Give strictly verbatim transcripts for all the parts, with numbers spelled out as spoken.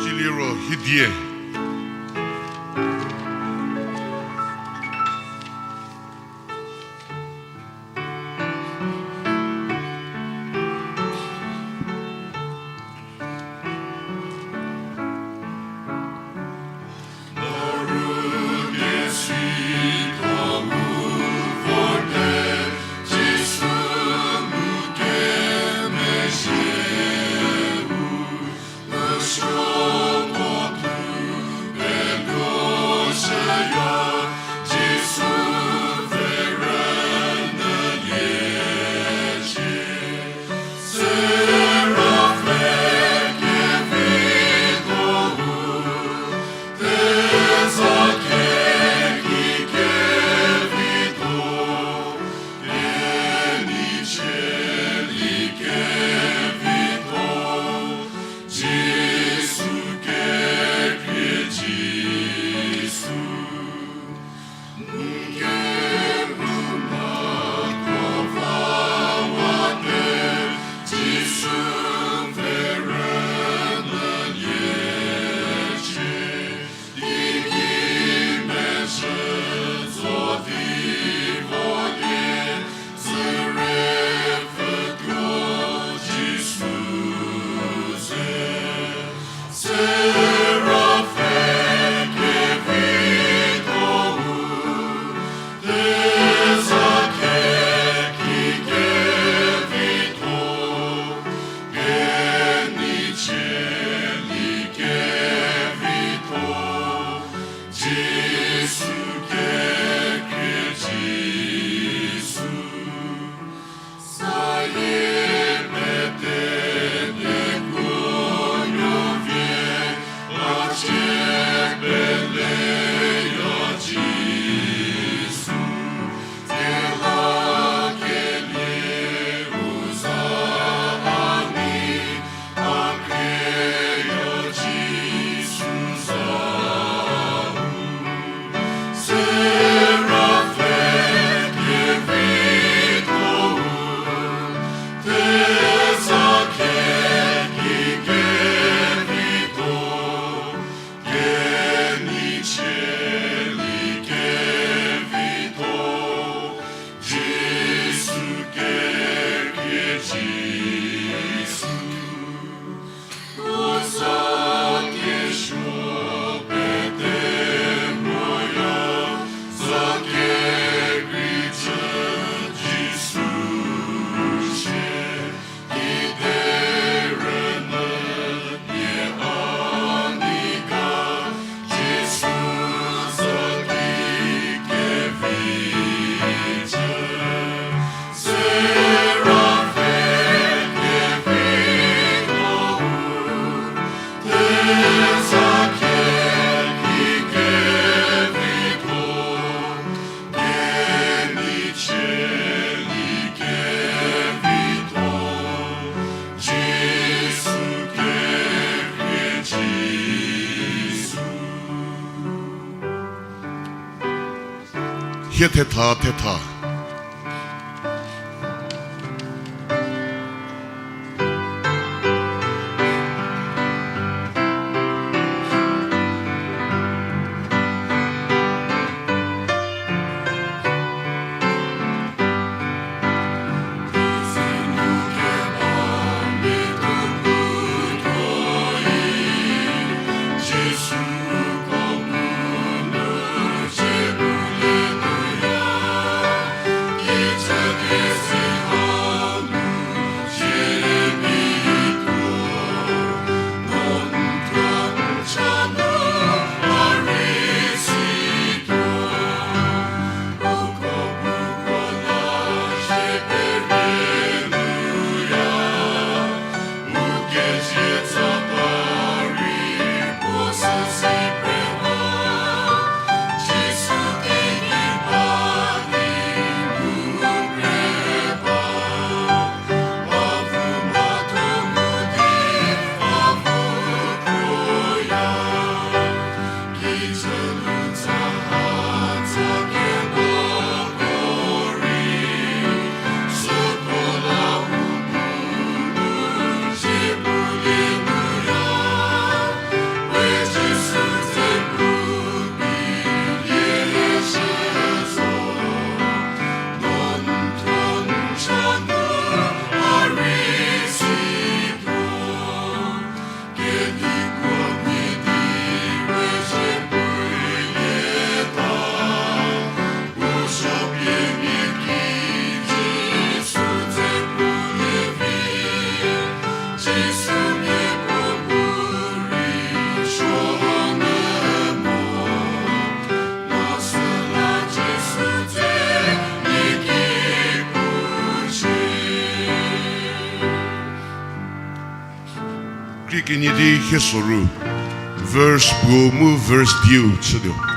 Ciliro hidie. Kie thetha, thetha. Krie kenie di hie soru, verse puo mu verse diu chütuo.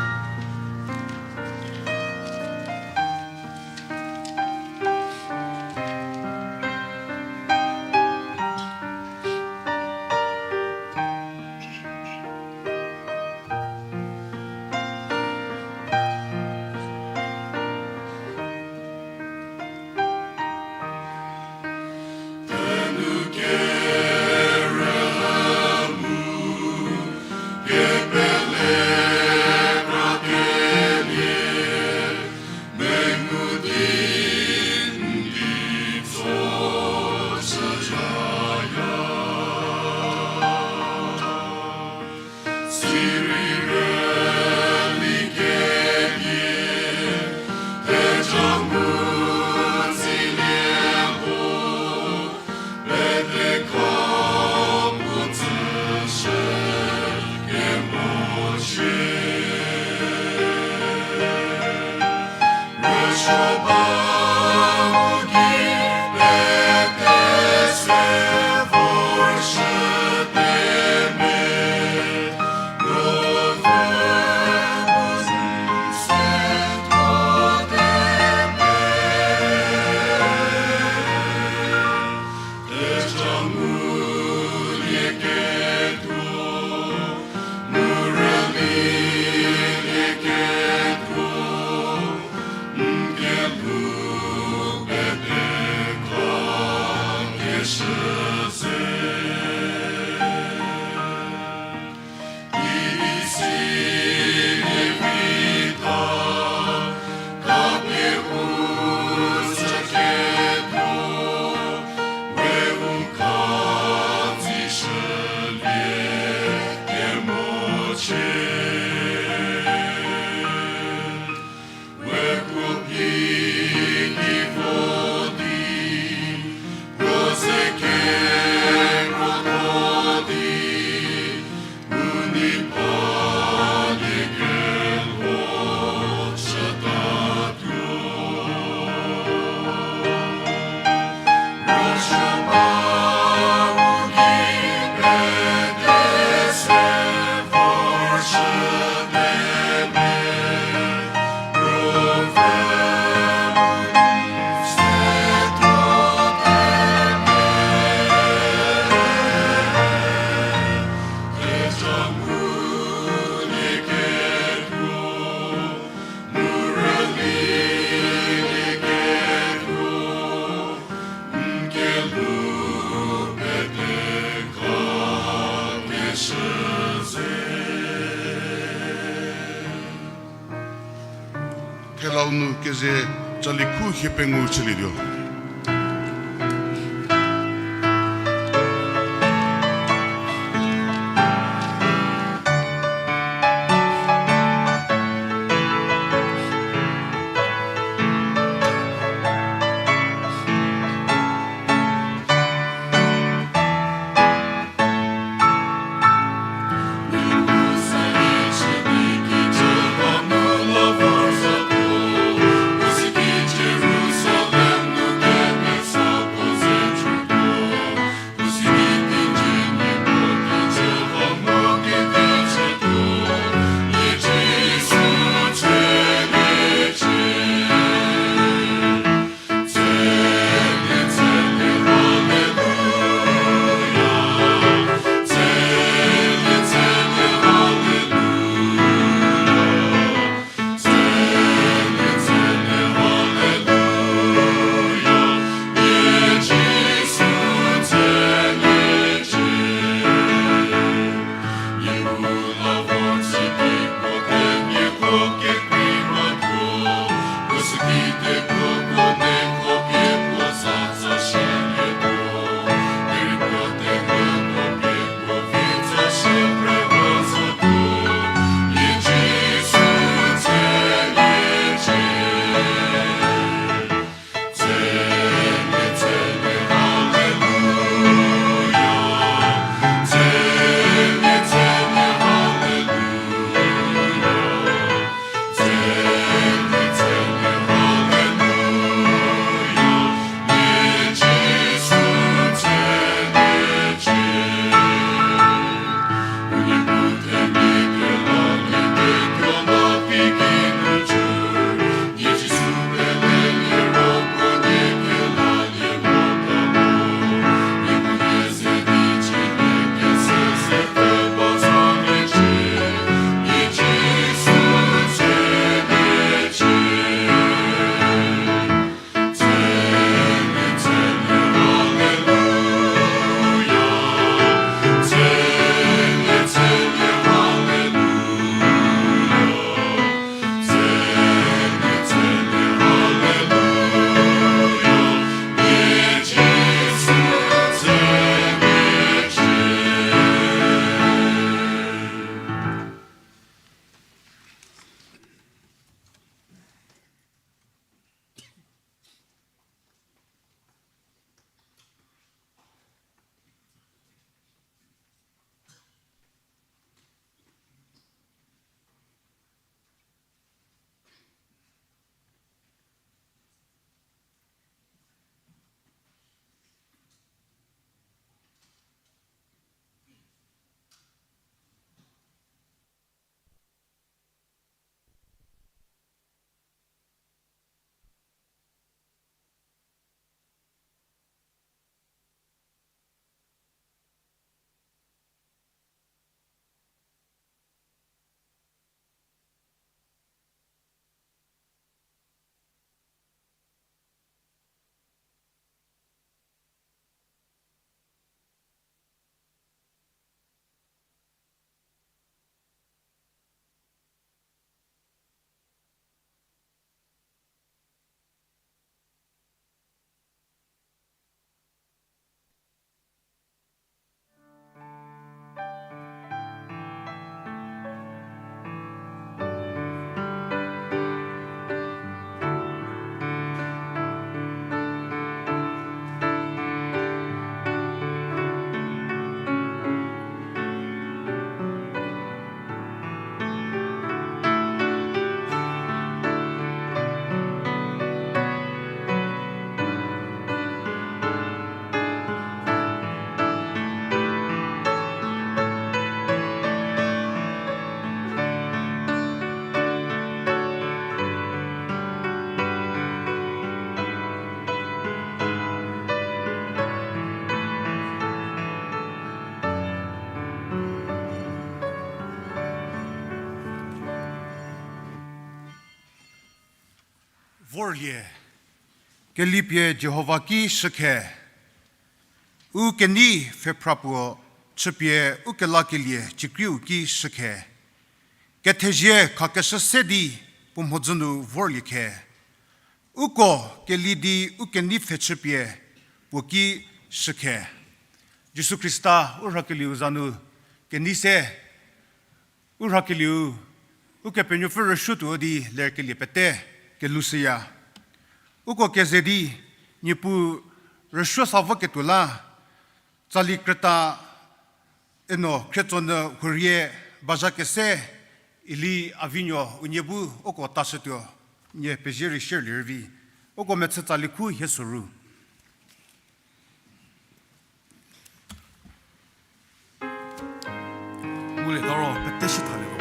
Thelau nu keze tsali khu hie pengou chülietuo. Vorlie, kelipie Jihova ki shükhe, u kenei pfhephra puo chüpie ukelakelie cikriu ki shükhe. Kethezie khakeshü se di puo mhodzü nu vorlie khe. Uko keli di ukenei pfhe chüpie puo ki shükhe. Jisu Khrista u rhakelieu za nu kenei se, u rhakelieu, Ukepenuopfü rüsuo tuo di lerkelie pete kelushüya. Uko keze di, Niepuu rüsuo sa voketuo la, tsali krüta eno khrietso nyü huorie bazha kese, ili a vinuo unie bu uko tashütuo, nie pezie rei shierlie rüvi. Uko mechü tsali khu hie soru. Ngulie ta ro, pete shi thalie ro.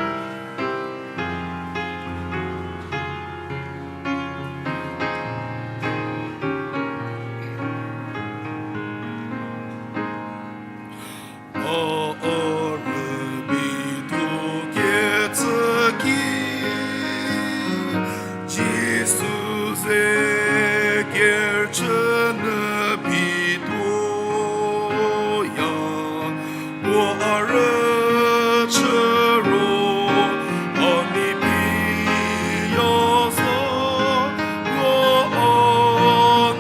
A rübei tuo kecü ki, Jisu ze kerüchü nyü phi tuoya, puo a rüchü ro, a mi phi ya zo, puo a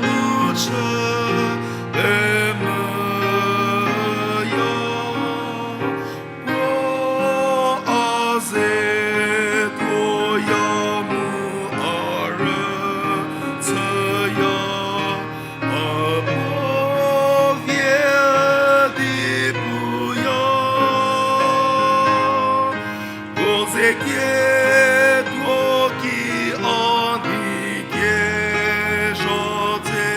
nu chü pemvüya. Puo a ze tuoya mu a rüchüya, a puo vie di puya. Puo ze ketuo ki a nei kezha dze,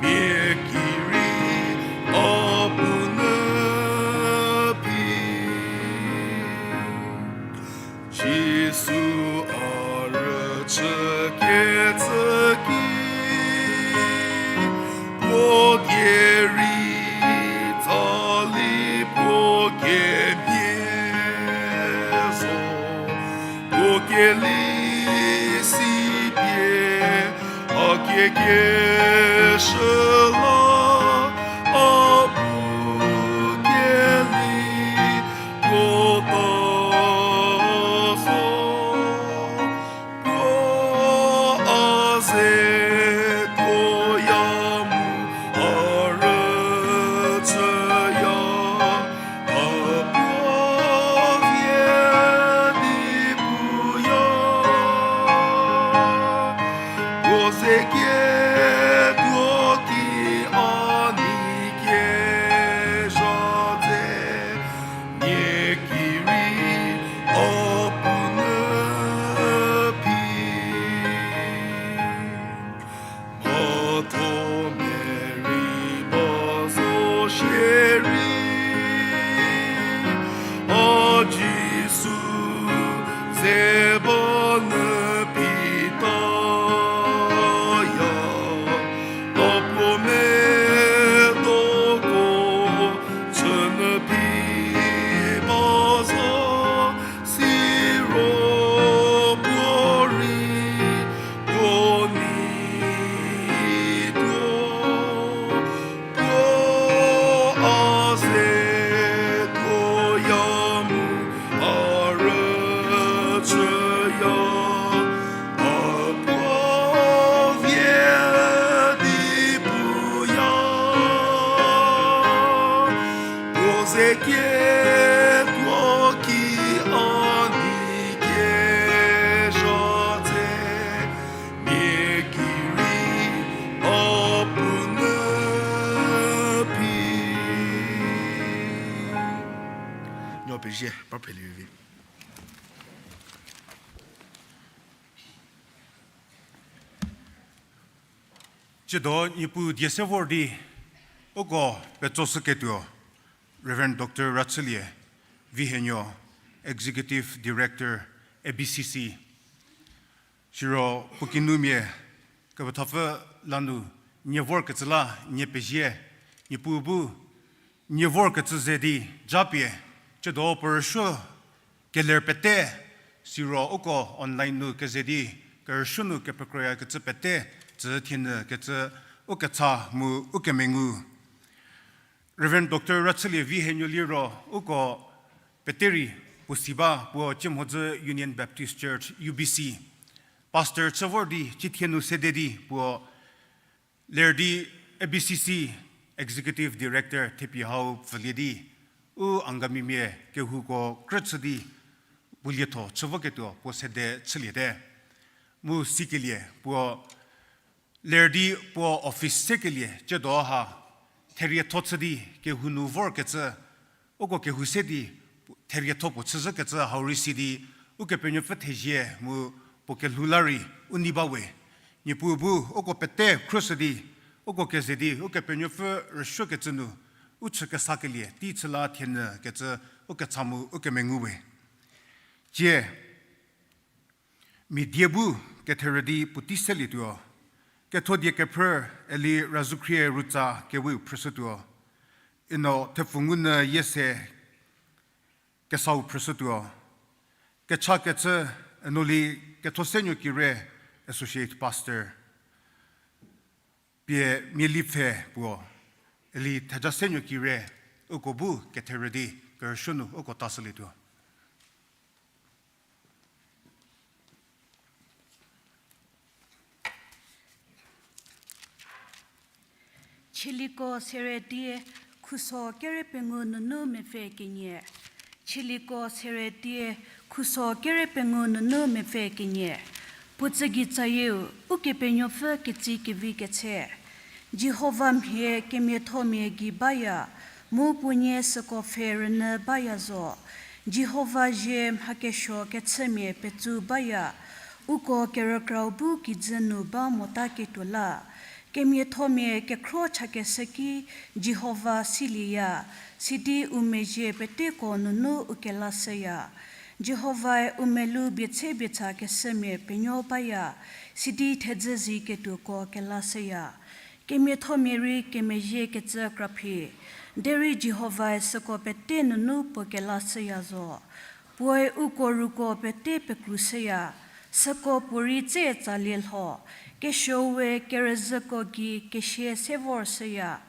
mia ki rei a puo nyü phi. Jisu a rüchü kecü ki, puo die rei tsali puo kemhie zo, puo keli si pie, a kiekeshü la, a bu keli tuo ta zo. Puo a ze tuoya mu a rüchüya, a puo vie di puya. Puo ze ketuo ki a nei kezha dze, mia ki rei a puo nyü phi. Mhatho merei ba zo shierei, a Jisu ze ba nyü phi taya, a puo medoko chü nyü phi ba zo, siro puo rei puo nei tuo, puo a ze tuoya mu a rüchüya, a puo vie di puya. Puo ze ketuo ki a nei kezha dze, mia ki rei a puo nyü phi. Nuo pezie, ba phrelievi. Tsiedo Niepuu die se vor di, uko petsoshüketuo, Reverend Doctor Rachülie Vihienuo, Executive Director, A B C C. Siro puo kinumia kepethapfü lanu nie vorkecü la nie pezie, Niepuu bu nie vorkecü ze di japie, tsiedo puo rüsuo keler pete, siro uko online nu keze di kerüsuo nu kepekroyakecü pete, tsü thienyü kecü ukecha mu ukemengu. Reverend Doctor Rachülie Vihenuo liro, uko pete rei puo si ba puo Ciemhodzü Union Baptist Church, U B C, Pastor chü vor di cithie nu sede di puo ler di A B C C Executive Director thepie hau pfülie di, u Angamimia kehouko krü chü di puo lietho chü voketuo puo sede chüliete. Mu sikelie puo ler di puo office sekelie ciedo ha, therietho chü di kehou nu vorkecü, uko kehou se di therietho puo chüzhükecü hau rei si di, Ukepenuopfü thezie mu puo kelhou la rei u nei ba we. Niepuu bu uko pete khruoshü di, uko keze di Ukepenuopfü rüsuokecü nu u chü kesakelie tei chü la thienyü kecü u kecha mu u kemengu we. Tie, mia die bu ketherü di puotei selietuo. Ketho die kephrü Eli Razukhrie Rutsa keweu phrüshütuo. Eno Thepfungounyü Yiese kesau phrüshütuo. Kechakecü Enoli Kethosenuo Kire, Associate Pastor. Pie miali pfhe puo Eli Thejasenuo Kire, uko bu ketherü di kerüsuo nu uko tashülietuo. Chieliko sere die khuso kere pengou nunu mepfü kenie. Chieliko sere die khuso kere pengou nunu mepfü kenie. Puo tsügei tsayieu, Ukepenuopfü ketsi kevi ketse. Jihova mhie kemiathomia gei baya, mu puonie süko pfhe rünyü baya zo. Jihova zie mha kesuo kechümia petsu baya, uko kerükrau bu kijü nu ba mota ketuo la. Kemiathomia kekhro chakeshü ki Jihova silieya, sidi u mezhie peteko nunu u kelashüya. Jihovae u melou bietse bietsa keshümia penuo baya, sidi thedzü ziketuoko kelashüya. Kemiathomia rei kemezhie kecü kraphi, derei Jihovae süko pete nunu puo kelashüya zo. Puoe uko ruko pete pekrushüya, süko puorei tse tsalie lho, kesuou we kerüzhüko gei kesia se vorshüya,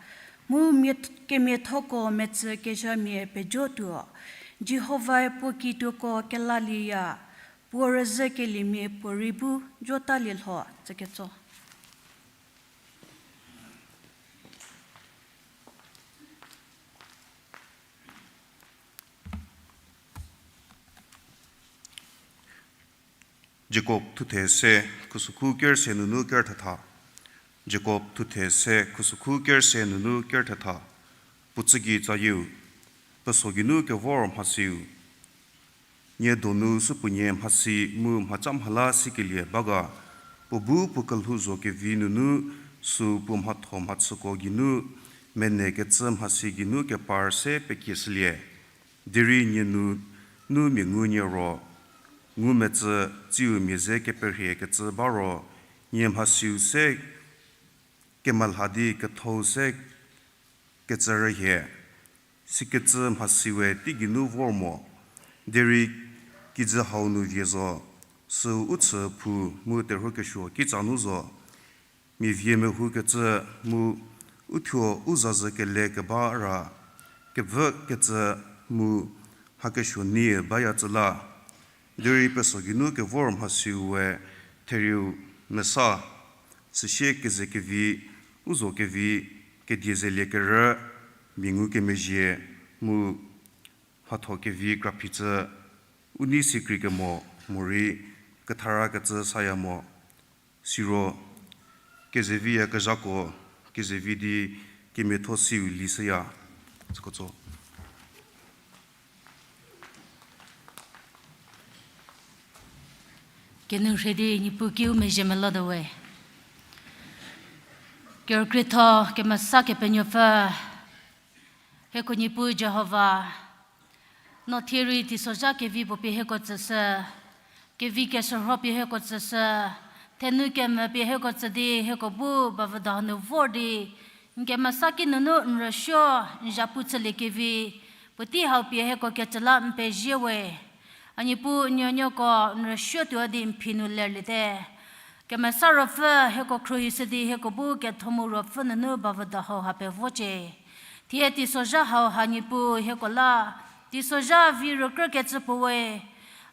mu mia-, kemiathoko metsü kezhamia pejotuo. Jihovae puo kituoko kelalieya, puo rüzhükeliemia puorei bu jotalie lho, tsüketso. Jakob thuthe se, khusükhu kerse nunu kerthetha. Jakob thuthe se, khusükhu kerse nunu kerthetha. Puo tsügei tsayieu, peso geinu kevor mhasiu. Nie donu supuonie mhasi mu mhaca mhala sikelie ba ga, puo bu puo kelhou zo kevi nunu, süu puo mhatho mhachüko geinu, menekecü mhasi geinu kepar se pekieshülie. Derei nie nunu mia ngunie ro, ngumetsü tsiu mia ze keperhiekecü ba ro, nie mhasiu se kemelha di kethou se kecü rühie, sikecü mhasiu we teigeinu vor mo, derei kijü hau nu vie zo, süu u chü phu mu terhuo kesuo kitsa nu zo, mia vie mehoukecü mu uthuo u zazü kele keba ra, kevükecü mu mha kesuo nie baya tsü la. Derei peso geinu kevor mhasiu we therieu mesa, süsie keze kevi, u zo kevi, kedie zelie kerü, mia ngukemezhie, mu mhatho kevi kraphicü, u nei sikrie kemo, morei ketharakecü saya mo, siro kezeviyakezhako, kezevi di kemiatho siu lishüya, tsükotso. Kenu rhie di Niepuu kiu mezhie melotuo we. Kerükrietho kemesa Kepenuopfü, hieko Niepuu Jihova, no thie rei teisozha kevi puo pie hieko tsüshü, kevi keshürho pie hieko tsüshü, thenu kemvü pie hieko tsü di hieko bu bavüda hanu vor di, n kemesa ki nunu n rüsuo, n zhapu chülie kevi, puotei hau pie hieko kecü la n pezie we. A Niepuu nuonuoko n rüsuo tuo di n phi nu lerliete. Kemesa Ruopfü hieko khruohishü di hieko bu ketho mu ruopfü nunu bavüda hauha pevocie. Thie teisozha hauha Niepuu hieko la, teisozha vi rükrükecü puoe,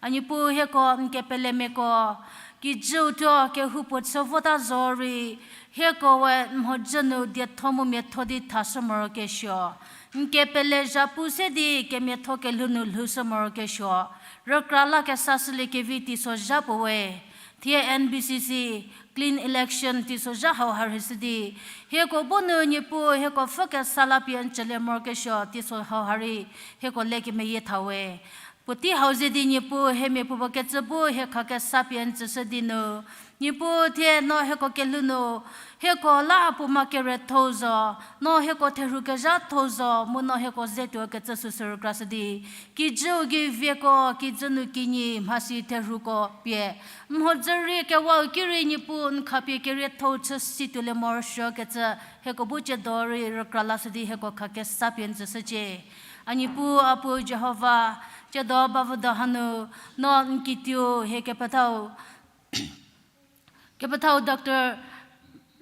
a Niepuu hieko n kepelemiako, kijüu thuo kehoupuo chü vota zorei, hieko we n mhodzü nu dietho mu miatho di thashü morokesuo. N kepele zhapu se di kemiatho kelhou nu lhoushü morokesuo. Rükra la kesashülie kevi teisozha puoe. Thie N B C C, clean election teisozha hauha rhei shü di, hieko bu nu Niepuu hieko pfü kesa la pie n tsülie morokesuo teiso hauha rei, hieko le kemeyie thawe. Puotei hau ze di Niepuu hie miapuopuo kecü bu hie khakesa pie n tsüshü di nu, Niepuu thie no hieko kelhou nu, hieko la puo ma kerethou zo, no hieko therhu kezhatho zo, mu no hieko ze tuo kecü süsü rükrashü di, kijüu gei vieko, kijü nu kinyi mhasi therhuko pie, mhodzü rei kewau ki rei Niepuu n khapie keriethou chü si tuolie morosuo kecü, hieko bu tsiedo rei rükra lashü di hieko khakesa pie n tsüshücie. A Niepuu, a Puo Jihova, tsiedo bavüdo hanu, no n kituo hie kepethau, kepethau Doctor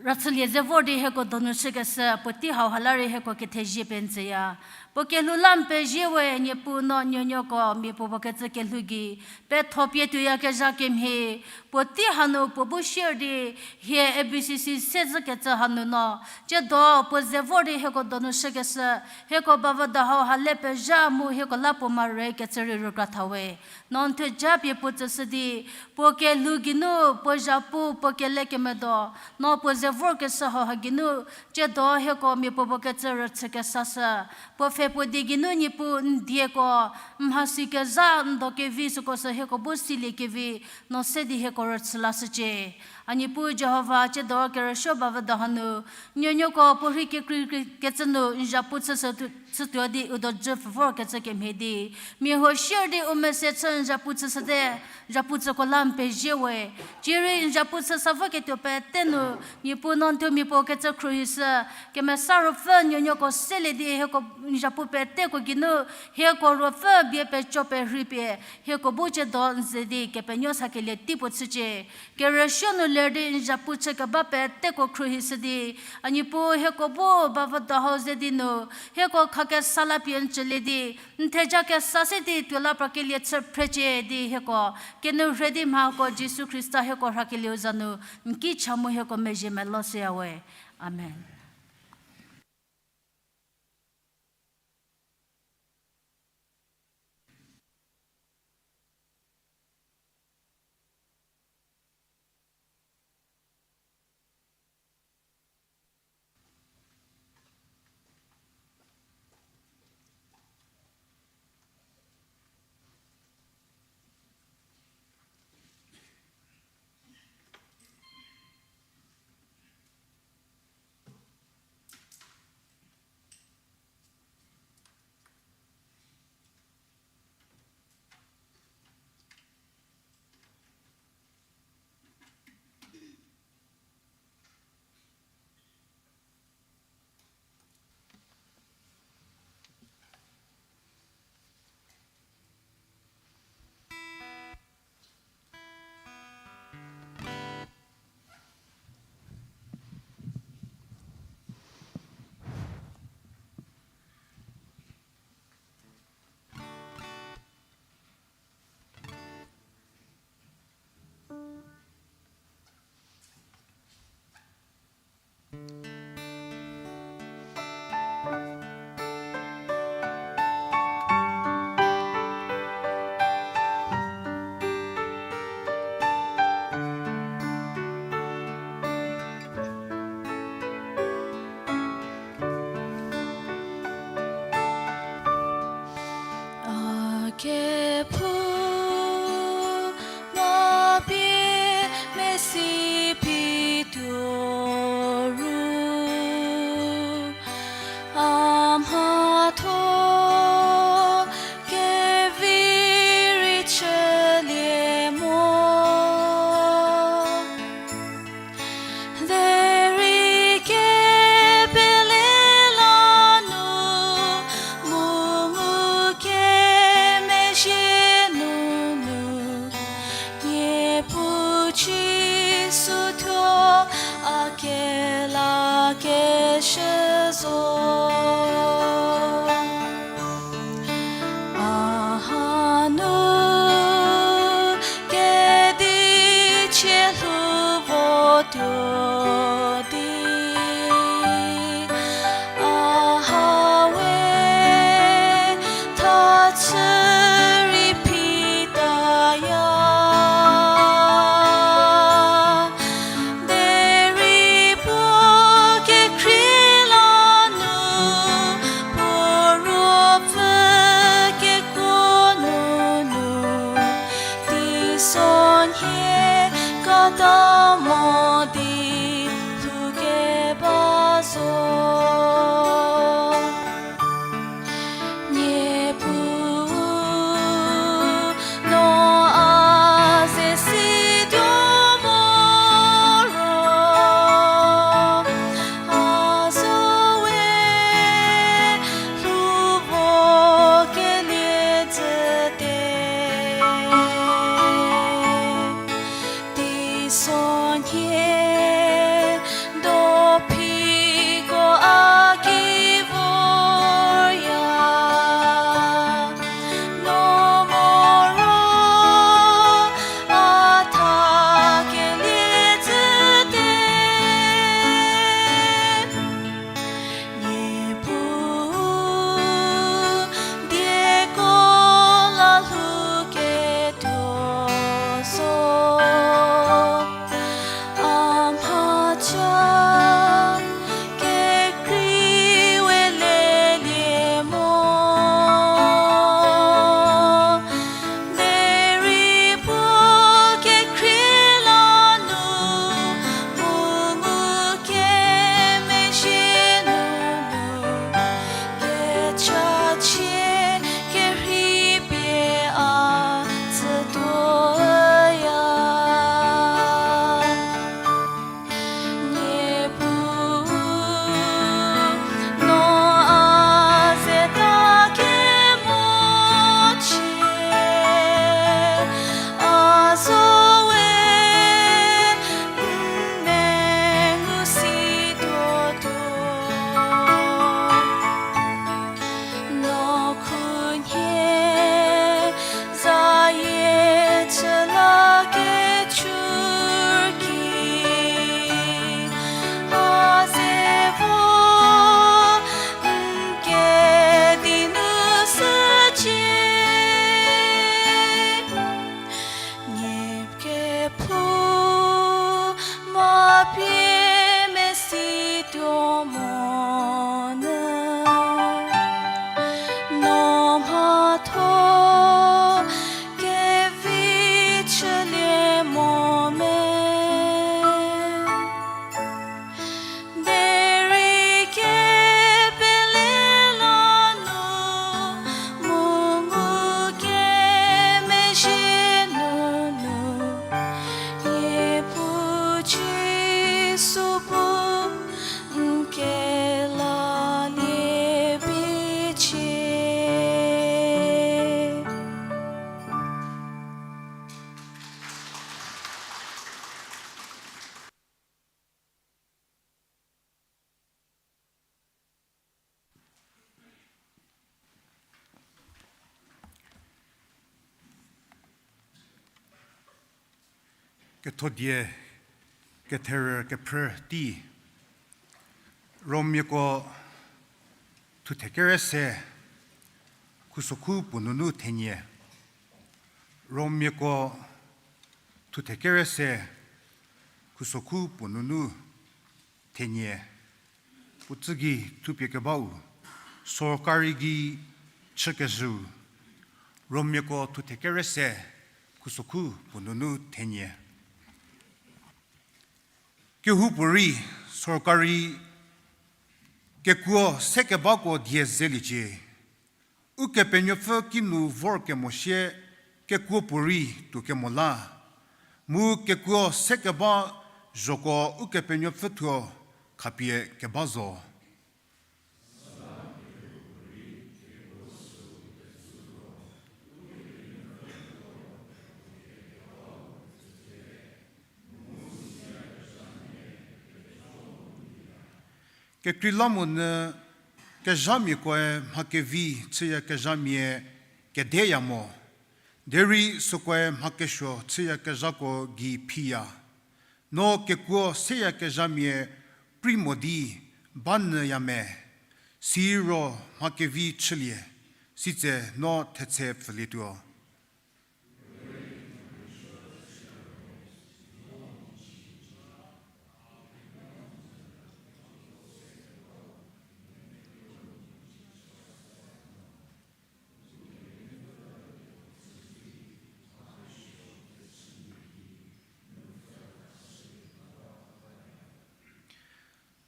Rachülie ze vor di hieko donu shükeshü puotei hauha la rei hieko kethezie pie n tsüya. Puo kelhou la n pezie we, Niepuu no nuonuoko miapuopuo kecü kelhou gei petho pie tuoyakezha kemhie, puotei hanu puo bu share di hie A B C C se zhükecü hanu no, tsiedo puo ze vor di hieko donu shükeshü, hieko bavüdo hauha le pezha mu hieko la puo ma rei kecü rei rükra thawe. No n theja pie puo tsüshü di, puo kelhou geinu, puo zhapu, puo kele kemedo, no puo ze vorkeshü hauha geinu, tsiedo hieko miapuopuo kecü rüchü kesashü. Puo pfhe puo die geinu Niepuu n dieko, mhasi kezha n do kevi süko sü hieko bu silie kevi, no se di hieko rüchü lashücie. A Niepuu Jihova, tsiedo kerüsuo bavüdo hanu, nuonuoko puo rhei kekreikecü nu n zhapu chüshü tu- chütuo di u dojü pfü vorkecü kemhie di, mia huo share di u mese chü n zhapu chüshüte, zhapu chüko la n pezie we. Cierei n zhapu chüsa voketuo pete nu, Niepuu no n thuo miapuo kecü khruohishü, Kemesa Ruopfü nuonuoko selie di hieko n zhapu peteko geinu, hieko Ruopfü bie peco perhei pie, hieko bu tsiedo n ze di kepenuo sakelie tei puo chücie. Kerüsuo nu ler di n zhapu chü keba peteko khruohishü di, a Niepuu hieko bu bavüdo hau ze di nu, hieko khakesa la pie n tsülie di, n theja kesa se di tuo la prakelie chü phrecie di hieko, kenourhei di mhako Jisu Khrista hieko rhakelieu za nu, n ki cha mu hieko mezhie melo shüyawe. Amen. A kephouma pie mesi pituo ru, a mhatho kevi rei chülie mo. Derei kepele la nu, mu ngukemezhie Chü rei phitaya, derei puo kekhrie la nu, puo ruopfü kekuo nunu, teisonhie kata mo di lhoukeba zo. Niepuu, no a ze situo moro, a zo we lhou vo kelie zhüte. Teisonhie dophiko a ki vorya, no moro a tha kelie zhüte. Niepuu, dieko la lhouketuo zo, a mhaca kekrei we lelie mo. Derei puo kekhrie la nu, mu ngukemezhie nunu, kechachie kerhei pie a tsütuoya. Niepuu, no a ze ta kemo chie, a zo we n mengu situotuo. No khunhie zayie chü la kecü ki, a ze vo n kedi nu shücie. Nie kephouma pie mesituo monyü, no mhatho kevi chülie mo me. Derei kepele la nu, mu ngukemezhie nunu, Niepuu Jisu bu n kelalie bicie. Kethodie ketherü kephrü tei, Romiako thuthe kere se, khusokhu puo nunu thenie. Romiako thuthe kere se, khusokhu puo nunu thenie. Puo tsü gei thupie kebau, sorkari gei chükezhüu. Romiako thuthe kere se, khusokhu puo nunu thenie. Kehoupuorei sorkari kekuo sekebako die zeliecie. Ukepenuopfü kinu vorkemo sie kekuo puorei tuokemo la, mu kekuo sekeba zhoko Ukepenuopfü thuo khapie keba zo. Kekreilamonyü kezhamiakoe mha kevi chüyakezhamia kedeya mo, derei sükoe mha kesuo chüyakezhako gei phiya. No kekuo seyakezhamia prei mo di ba nyüya me, siro mha kevi chülie, Sitse no thetse pfhülietuo.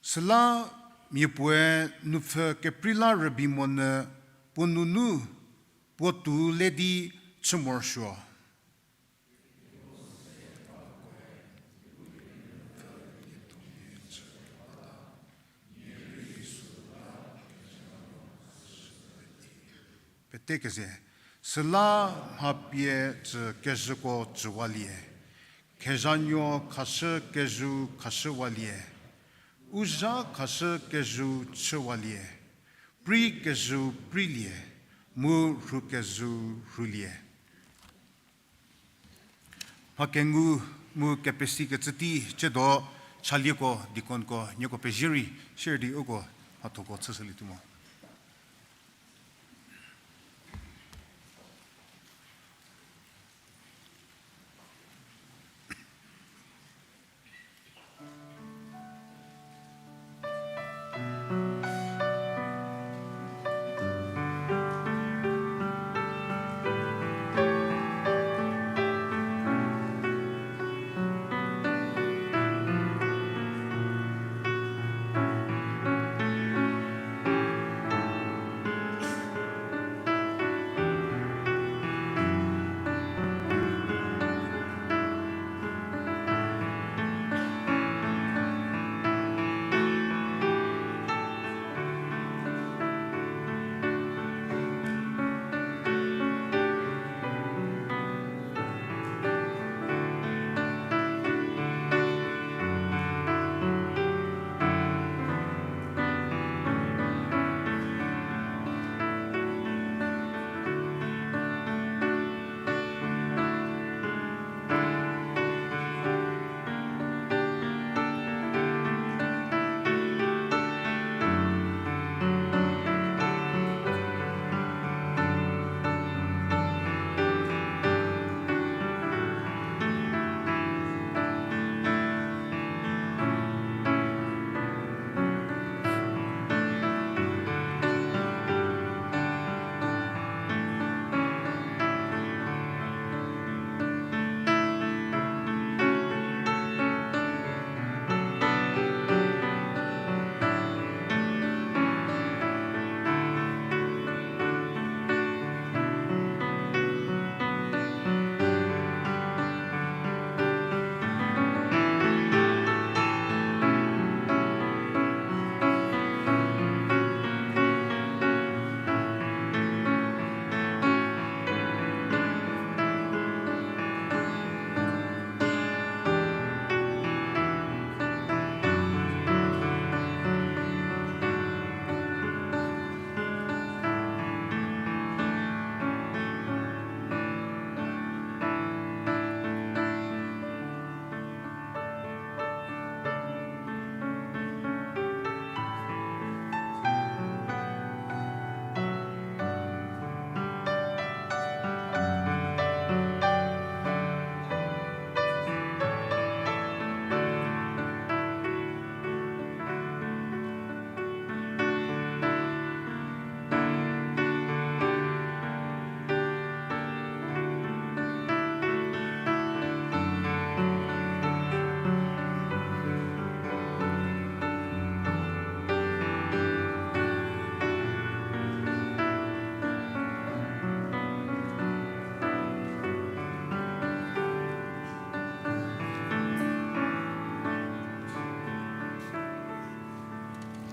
Süla mia puoe nupfhü kepri la rübei monyü puo nunu puo tuo le di chü morosuo. Pete keze, süla mha pie tsü kezhüko tsüwalie, kezhanuo khashü kezhü khashüwalie, u zha khashü kezhü chüwalie, pri kezhü prilie, mu rhu kezhü rhulie. Mha kengu mu kepesikecü tei chüdo chalieko deaconko nieko pezie rei, share di uko mhathoko chüshülietuo mo.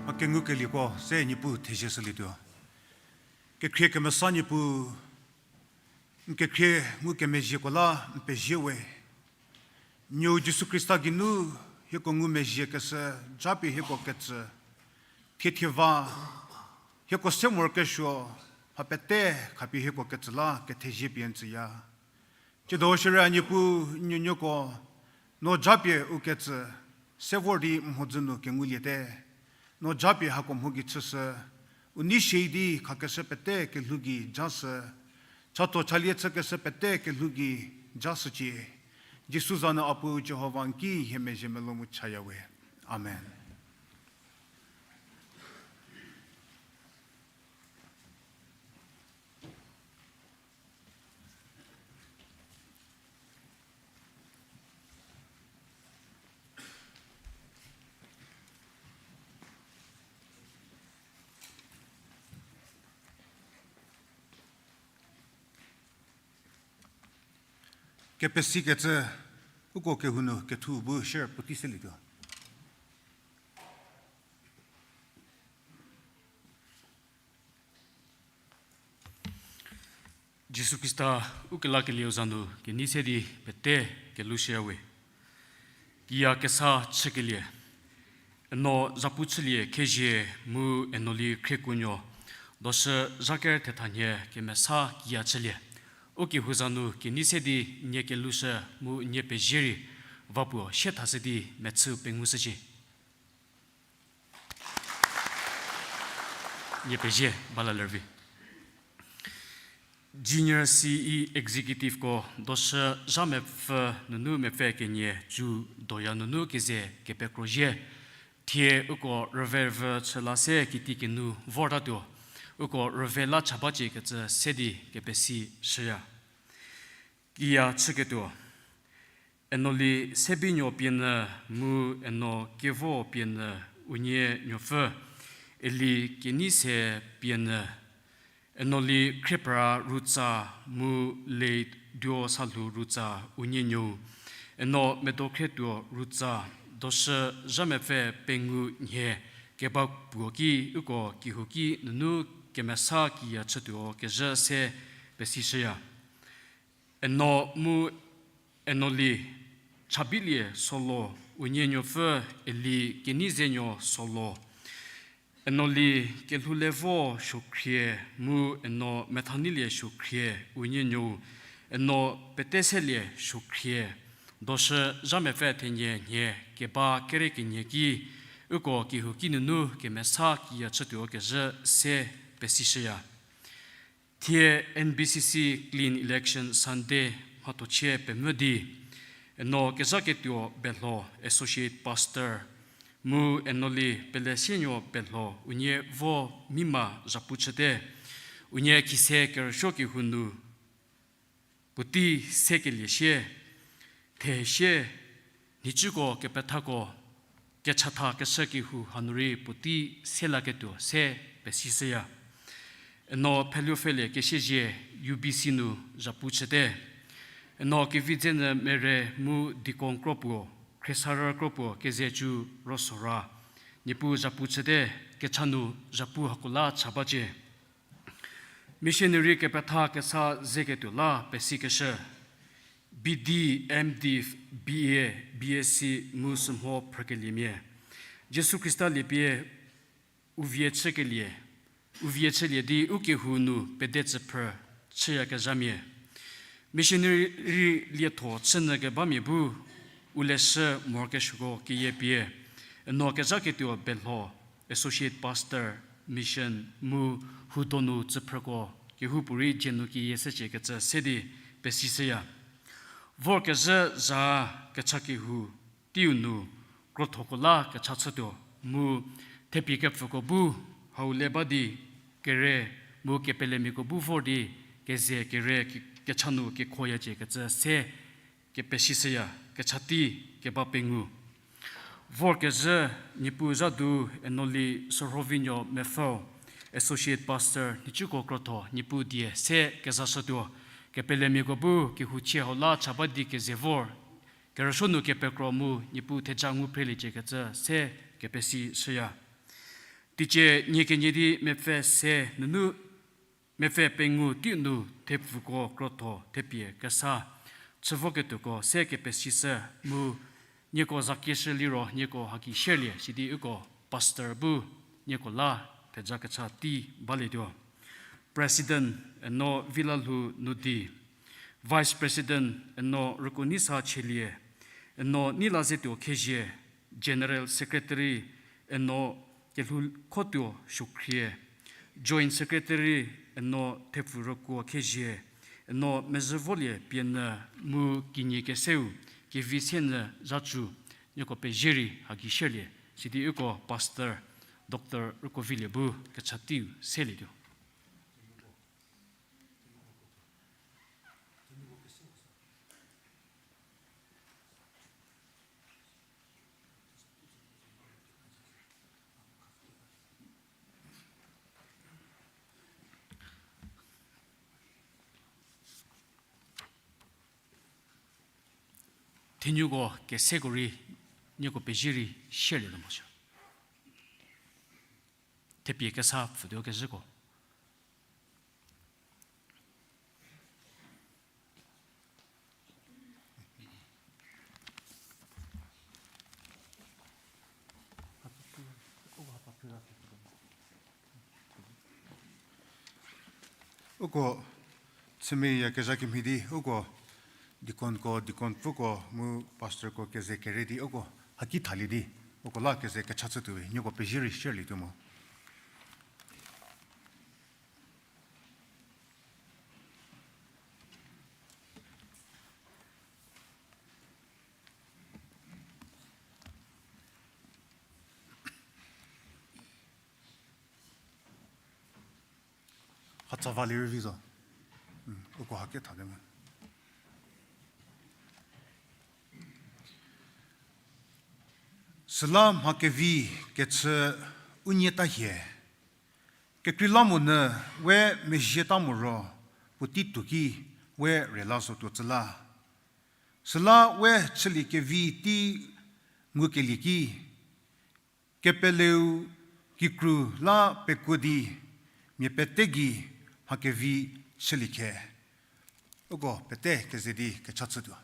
A kengukelieko se Niepuu thezie shülietuo. Kekhrie kemesa Niepuu, n kekhrie ngukemezhieko la n pezie we. Nuou Jisu Khrista geinu hieko ngumezhiekeshü, japie hieko ketsü, thiethie va, hieko se morokesuo, mha pete khapie hieko ketsü la kethezie pie n tsüya. Tsiedo shierei a Niepuu, n nuonuoko, no japie u ketsü se vor di mhodzü nu kenguliete. No japie hako mho gei chüshü, U nei sie di khakeshü pete kelhou gei jashü, chatho chalie chükeshü pete kelhou gei jashücie. Jisu za nu a Puo Jihova n ki hie mezhie melou mu chaya we. Amen. Kepesikecü, uko kehou nu kethu bu share puotei selietuo. Jisu Khrista ukelakelieu za nu kenei se di pete kelhou shüyawe. Kiya kesa chükelie, eno zhapu chülie khezie mu eno li khriekuonuo, doshü zhaker thethanhie kemesa kiya chülie. Ukehou za nu kenei se di nie kelhoushü mu nie pezie rei, va puo sie thashü di mechü pengushücie. Nie pezie, bala lervi. Junior C E Executiveko doshü zha mepfü nunu mepfü kenie cü doya nunu keze kepekro zie. Thie uko rüverüvü chü la se kiti kinu vortatuo. Uko rüve la cha bacie kecü se di kepesi shüya. Kiya chüketuo. Eno li sebinuo pienyü mu eno kevo pienyü unie nuopfü, eli kenei se pienyü, eno li khriepra rutsa mu late duo salhou rutsa unie nuou, eno medo khrietuo rutsa, doshü zha mepfü pengou nhie keba puo ki uko kehouki nunu kemesa kiya chütuo kezhü se pesishüya. Eno mu eno li chabilie solo unie nuopfü, eli kenei zenuo solo, eno li kelhou levo suokhrie mu eno methaneilie suokhrie unie nuou, eno pete selie suokhrie, doshü zha mepfü thenie nhie keba kere kenie ki, uko kehouki nunu kemesa kiya chütuo kezhü se pesishüya. Thie N B C C Clean Election Sunday mhathochie pemvü di, eno kezhaketuo Belho Associate Pastor mu eno li pelesienuo Belho unie vo mima zhapu chüte, unie khise kerüsuo kehou nu puotei sekelie sie, thesie, nhicüko kepethako, kechatha keshü kehou hanu rei puotei selaketuo se pesishüya. Eno pheluopfhelie kesiezie U B C nu zhapu chüte. Eno kevi dzenyü mere mu deacon kro puo, khriesarü kro puo kezecü rosora, Niepuu zhapu chüte, kecha nu zhapu hako la cha bacie. Missionary kepetha kesa zeketuo la pesikeshü, B D, M Div, B A, B Sc mu sümho phrükeliemia, Jisu Khrista liepie u vie chükelie, u vie chülie di ukehou nu pede tsüphrü chüyakezhamia, missionary lietho chünyükebamia bu u leshü morokesuoko keyie pie, eno kezhaketuo Belho Associate Pastor, Mission mu hudonu tsüphrüko kehoupuorei dzie nu keyie shücie kecü se di pesishüya. Vorkezhü zha kecha kehou teiu nu krothoko la kecha chütuo mu thepie kepfüko bu hau le ba di kere mu kepelemiako bu vor di keze kere ke-, kecha nu kekhoyacie kecü se kepesishüya, kecha tei keba pengou. Vorkezhü Niepuu zha du eno li Sorhovinuo Mepfü, Associate Pastor, nhicuko krotho Niepuu die se kezashütuo, kepelemiako bu kehouchie hau la cha ba di keze vor, kerüsuo nu kepekro mu Niepuu theja ngu phreliecie kecü se kepesishüya. Teicie nie kenie di mepfü se nunu mepfü pengou teiu nu thepfuko krotho thepie kesa chü voketuoko se kepesishü mu nieko zakieshü liro nieko haki shierlie sidi uko pastor bu nieko la theja kecha tei balietuo. President eno Vilalhou Nudi, Vice President eno Rükuoneisa Chielie, eno Neilazetuo Khezhie, General Secretary eno Kelhoukhotuo Suokhrie, Joint Secretary Eno Thepfu Rükuo Khezie, Eno Mezhüvolie Pienyü mu kinyi keseu, kevi senyü zhacu, nieko pezie rei haki shierlie, sidi uko Pastor Doctor Rükuovilie bu kecha teiu selietuo. Thenuko keseko rei nieko pezie rei shierlie lo mo shü. Thepie kesa pfütuo kezhüko. Uko chümeyakezha kemhie di uko deaconko, deaconpfüko mu pastorko keze kere di uko haki thalie di uko la keze kecha chütuowe, nieko pezie rei shierlietuo mo. Hatsa va lie rei vi zo. Uko haki thate mo. Süla mha kevi kechü unie ta hie. Kekreilamonyü we mezhie ta moro, puotei tuo ki we rela zotuo tsü la. Süla we chülie kevi tei ngukelie ki, kepeleu kikru la pekuo di, mia pete gei mha kevi chülie khe. Uko pete keze di kecha chütuo.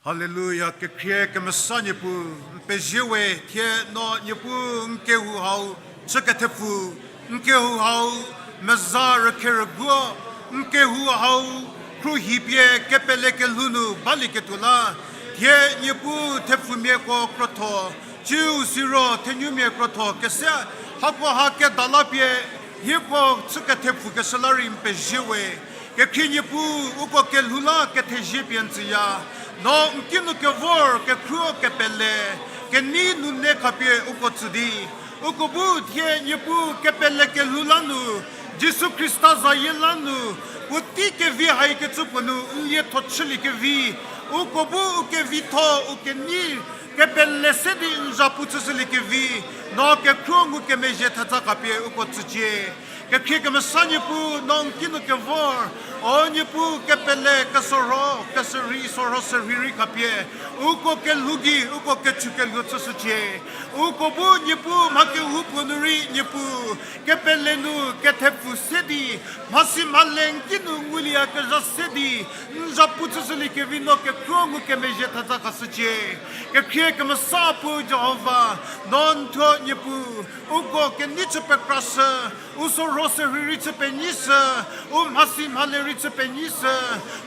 Haleluya, kekhrie kemesa Niepuu, n pezie we, thie no Niepuu n kehou hau chü kethepfu, n kehou hau meza rükhe rüguo, n kehou hau khruohi pie kepele kelhou nu balieketuo la, thie Niepuu thepfumiako krotho, ciu siro thenumia krotho kese, hakoha keda la pie, hieko chü kethepfukeshü la rei n pezie we. Kekhrie Niepuu, uko kelhou la kethezie pie n tsüya. No n kinu kevor kekhruo kepele, kenei nune khapie uko tsü di, uko bu thie Niepuu kepele kelhou la nu, Jisu Khrista zayie la nu, puotei kevi haikecü puo nu n lietho chülie kevi, uko bu u kevitho u kenei kepele se di n za pu chüshülie kevi, no kekhruo ngukemezhie theza khapie uko tsücie. Kekhrie kemesa Niepuu, no n kinu kevor, o Niepuu kepele kesorho, keserhei sorho serhei rei khapie, uko kelhou gei uko kechu kelhou chüshücie. Uko bu Niepuu mha kehoupuo nu rei Niepuu kepele nu kethepfu se di, mhasi mhale n kinu ngulieyakezha se di, n za pu chüshülie kevi no kekhruo ngukemezhie theza khashücie. Kekhrie kemesa Puo Jihova, no n thuo Niepuu, uko kenei chü pekrashü, u sorho serhei rei chü penyishü, u mhasi mhale rei chü penyishü,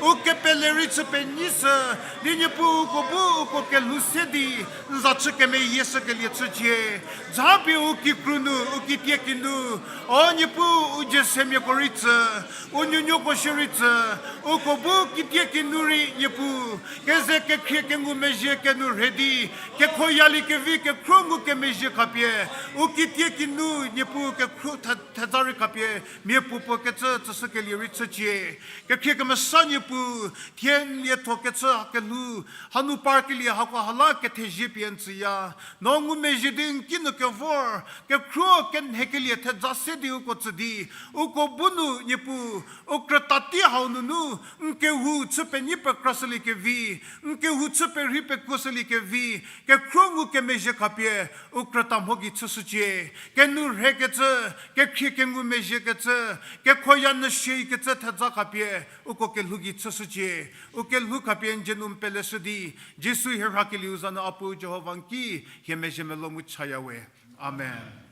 u kepele rei chü penyishü, di Niepuu uko bu uko kelhou se di, n za chü kemeyieshükelie chücie. Japie u kikru nu, u kitiekinu, o Niepuu u dzie semiako rei tsü, u nuonuoko shierei tsü, uko bu kitiekinu rei Niepuu, keze kekhrie kengumezhie kenu rhe di, kekhoyalie kevi kekhruo ngukemezhie khapie, u kitiekinu Niepuu kekhruo the-, theza rei khapie, mia puopuo kecü tsüshükelie rei chücie. Kekhrie kemesa Niepuu, thie n lietho kecü kelhou, hanu parkelie hakoha la kethezie pie n tsüya. No ngumezhie di n kinu kevor, kekhruo kenhekelie theza se di uko tsü di, uko bu nu Niepuu, u krüta tei hau nunu, n kehou chü penyi pekrashülie kevi, n kehou chü perhei pekuoshülie kevi, kekhruo ngukemezhie khapie, u krüta mho gei chüshücie, kenu rhekecü, kekhrie kengumezhiekecü, kekhoya nyü shikecü theza khapie, uko kelhou gei chüshücie, u kelhou khapie n dzie nu n peleshü di, Jisu hie rhakelieu za nu a Puo Jihova n ki, hie mezhie melou mu chaya we. Amen.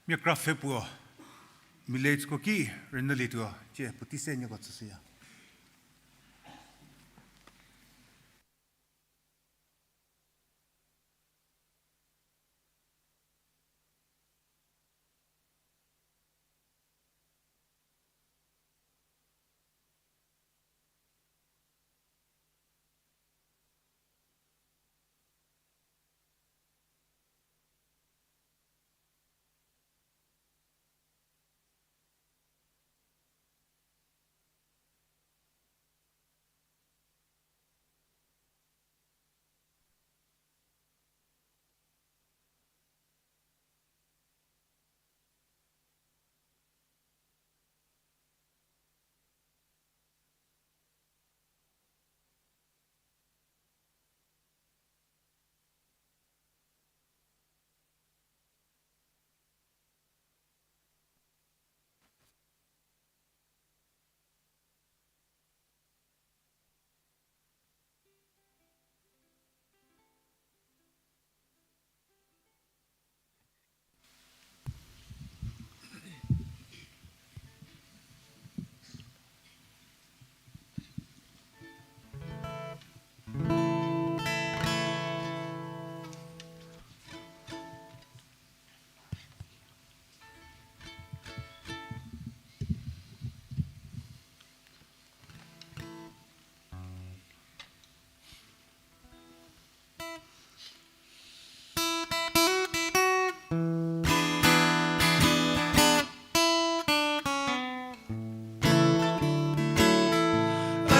Mia kra pfhe puo, mileitsko ki rünyülietuo, tie puotei se nieko tsüshüya.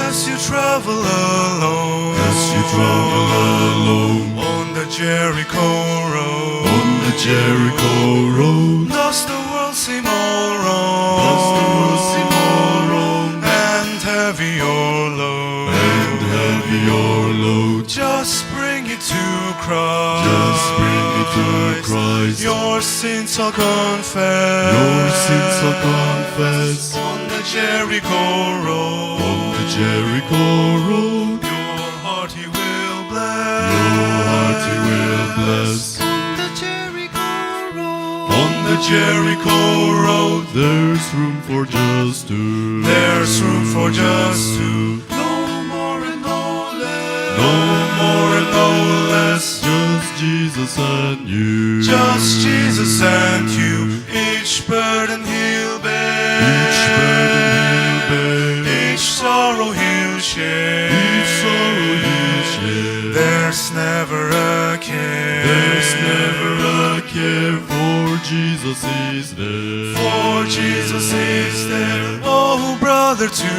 As you travel alone, as you travel alone, on the Jericho road, on the Jericho road, does the world seem all wrong? Does the world seem all wrong? And heavy your load, and heavy your load. Just bring it to Christ. Just bring it to Christ. Your sins are confessed. Your sins are confessed. On the Jericho road, on the Jericho road, your heart he will bless. Your heart he will bless. On the Jericho road, on the Jericho road, there's room for just two. There's room for just two. No more and no less. No more and no less. Just Jesus and you. Just Jesus and you. Each burden he'll bear. Each burden he'll bear. Each sorrow he'll share. Each sorrow he'll share. There's never a care. There's never a care, for Jesus is there. For Jesus is there. Oh, brother, to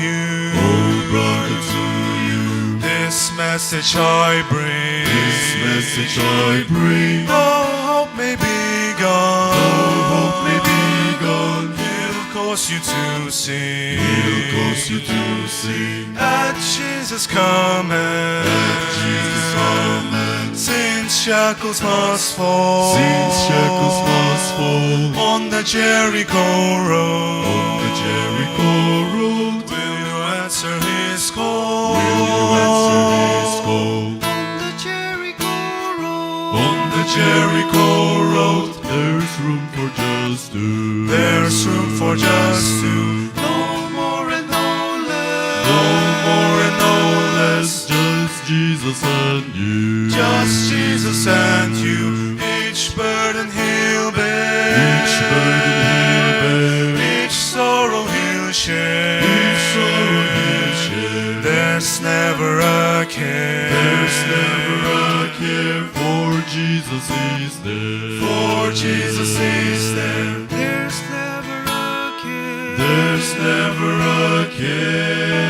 you. Oh, brother, to you. This message I bring. This message I bring. Though hope may be gone. Though hope may be gone. He'll cause you to sing. He'll cause you to sing. At Jesus' command. At Jesus' command. Sin's shackles must fall. Sin's shackles must fall. On the Jericho road. On the Jericho road. Will you answer his call? Will you answer his call? On the Jericho road. On the Jericho road. There's room for just two. There's room for just two. No more and no less. No more and no less. Just Jesus and you. Just Jesus and you. Each burden he'll bear. Each burden he'll bear. Each sorrow he'll share. Each sorrow he'll share. There's never a care. There's never a care, for Jesus is there. For Jesus is there. There's never a care. There's never a care.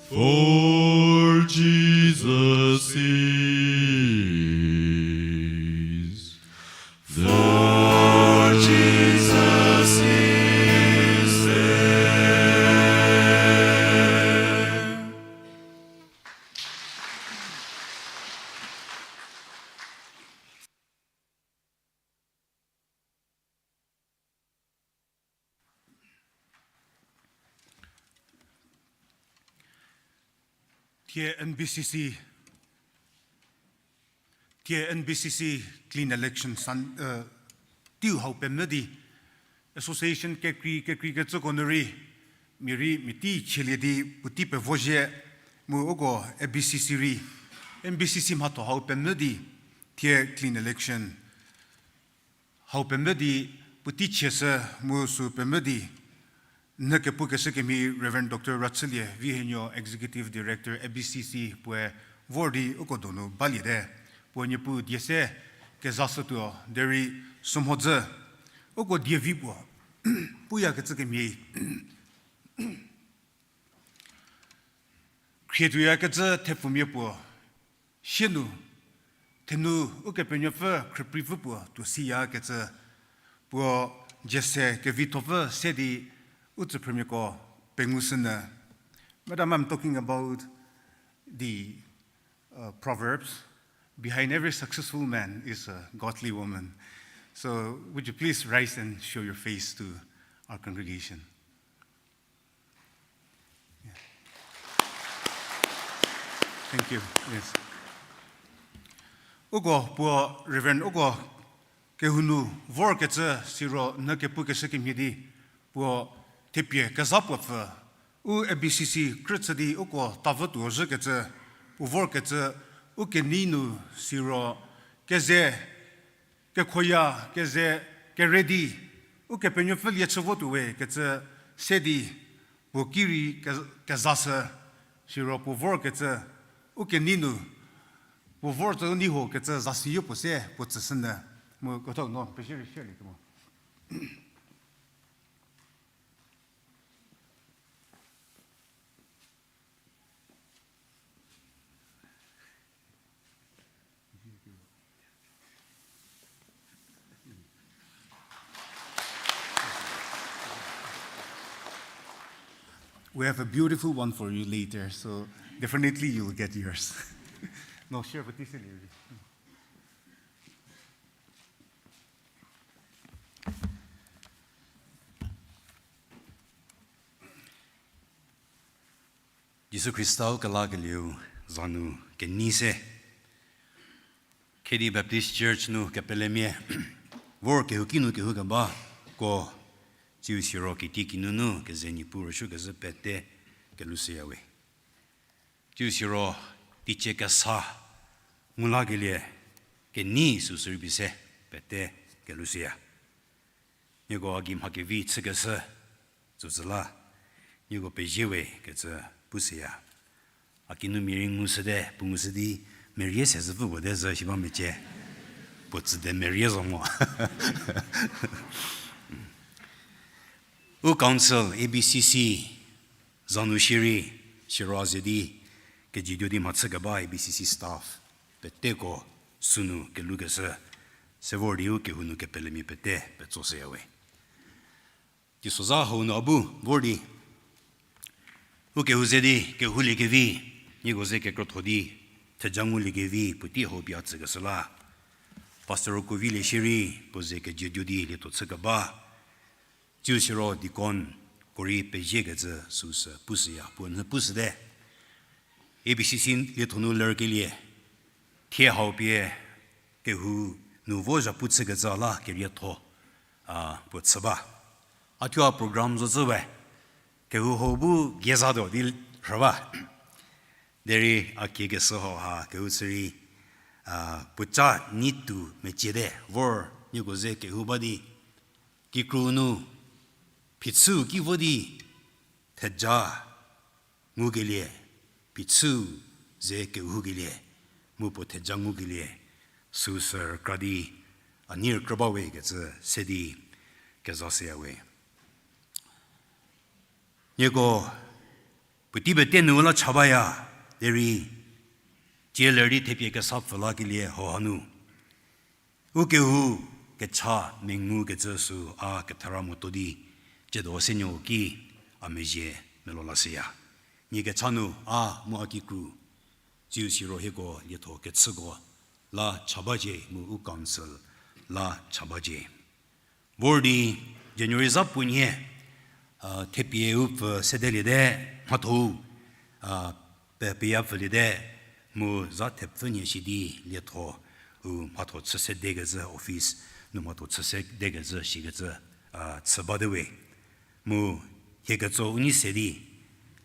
For Jesus is there. For Jesus is there. Thie N B C C Thie N B C C clean election san, tiu hau pemvü di, association kekrei, kekreikecüko nu rei, mia rei mia tei chielie di puotei pevozhie, mu uko A B C C rei, N B C C mhatho hau pemvü di, thie clean election hau pemvü di puotei chieshü mu sü pemvü di, n kepukeshü kemhie Reverend Doctor Rachülie Vihenuo, Executive Director, A B C C, puoe vor di uko donu baliete. Puo Niepuu die se kezashütuo, derei sümhodzü uko dievi puo puyakecü kemhie khrie tuoyakecü thepfumia puo sie nu, thenu Ukepenuopfü khrüpreipfü puo tuo siyakecü, puo dzie se kevithopfü se di u tsüphrümiako pengushünyü. Madam, I'm talking about the uh, Proverbs. Behind every successful man is a godly woman. So, would you please rise and show your face to our congregation? Yeah. Thank you. Yes. Uko puo Reverend uko kehou nu vorkecü siro n kepukeshü kemhie di puo thepie kezha puo pfü, u A B C C krüchü di uko tavü tuo zhükecü, puo vorkecü, u kenei nu siro keze kekhoya, keze kere di, Ukepenuopfü lie chü votuo we kecü se di, puo ki rei ke-, kezashü, siro puo vorkecü, u kenei nu, puo vor tsü u nei hokecü zasiyo puo se puo tsüshünyü, mu ketho no pezie rei share lie kemo. We have a beautiful one for you later, so definitely you'll get yours. No, share with this. Jisu Khrista-u kelakelieu za nu kenei se. Khedi Baptist Church nu kepelemia vor kehouki nu kehou kebako, tsiu siro kitiekinu nu keze Niepuu rüsuokezhü pete kelushüyawe. Tsiu siro teicie kesa ngu lakelie kenei süsü rei pie se pete kelushüya. Nieko a gei mha kevi chükeshü tsütsü la, nieko pezie we kecü pushüya. A kinumia rei ngushüte, puo ngushü di merie se zhüpfü puo te zhü shi ba mecie. Puo tsüte merie zo mo. U council, A B C C, za nu shierei, siro a ze di, kejietuo di mhachü keba A B C C staff peteko sünu kelukeshü, se vor di u kehou nu kepelemia pete petsoshüyawe. Teisozha hau nu a bu vor di u kehou ze di kehouliekevi, nieko ze kekrotho di theja nguliekevi puotei hau pie a tsükeshü la, Pastor Kovilie shierei puo ze kejietuo di lietho chü keba, tsiu siro deaconko rei peziekecü süsü pushüya, puo nhü pushüte. A B C C lietho nu lerkelie, thie hau pie kehou nu vo zhapu chükecü la kerietho, a, puo chü ba. A thuo a program zocü we, kehou hau bu gezatuo di rhü ba. Derei a kiekeshü hau ha kehou chü rei, a, puoca neitu meciete vor nieko ze kehou ba di, kikru nu phichüu ki vo di theja ngukelie, phichüu ze kehoukelie, mu puo theja ngukelie, süsü rükra di a nei rükrü ba we kecü se di kezashüyawe. Nieko puotei pete nu la cha baya, derei tsie ler di thepie kesa pfü lakelie hau hanu u kehou kecha mengukecü sü a kethara motuo di, tsiedo senuo ki a mezhie melou lashüya. Nie kecha nu a mu a kikru, tsiu siro hieko lietho kechüko la cha bacie mu u council la cha bacie. Vor di January za puo nhie, a, thepie u pfü sedeliete, mhatho-u, a, pe, peya pfüliete, mu za thepfü nhie shi di lietho u mhatho chü sedekecü office nu mhatho chü sedekecü shikecü, a, chü bate we. Mu hie ketso u nei se di,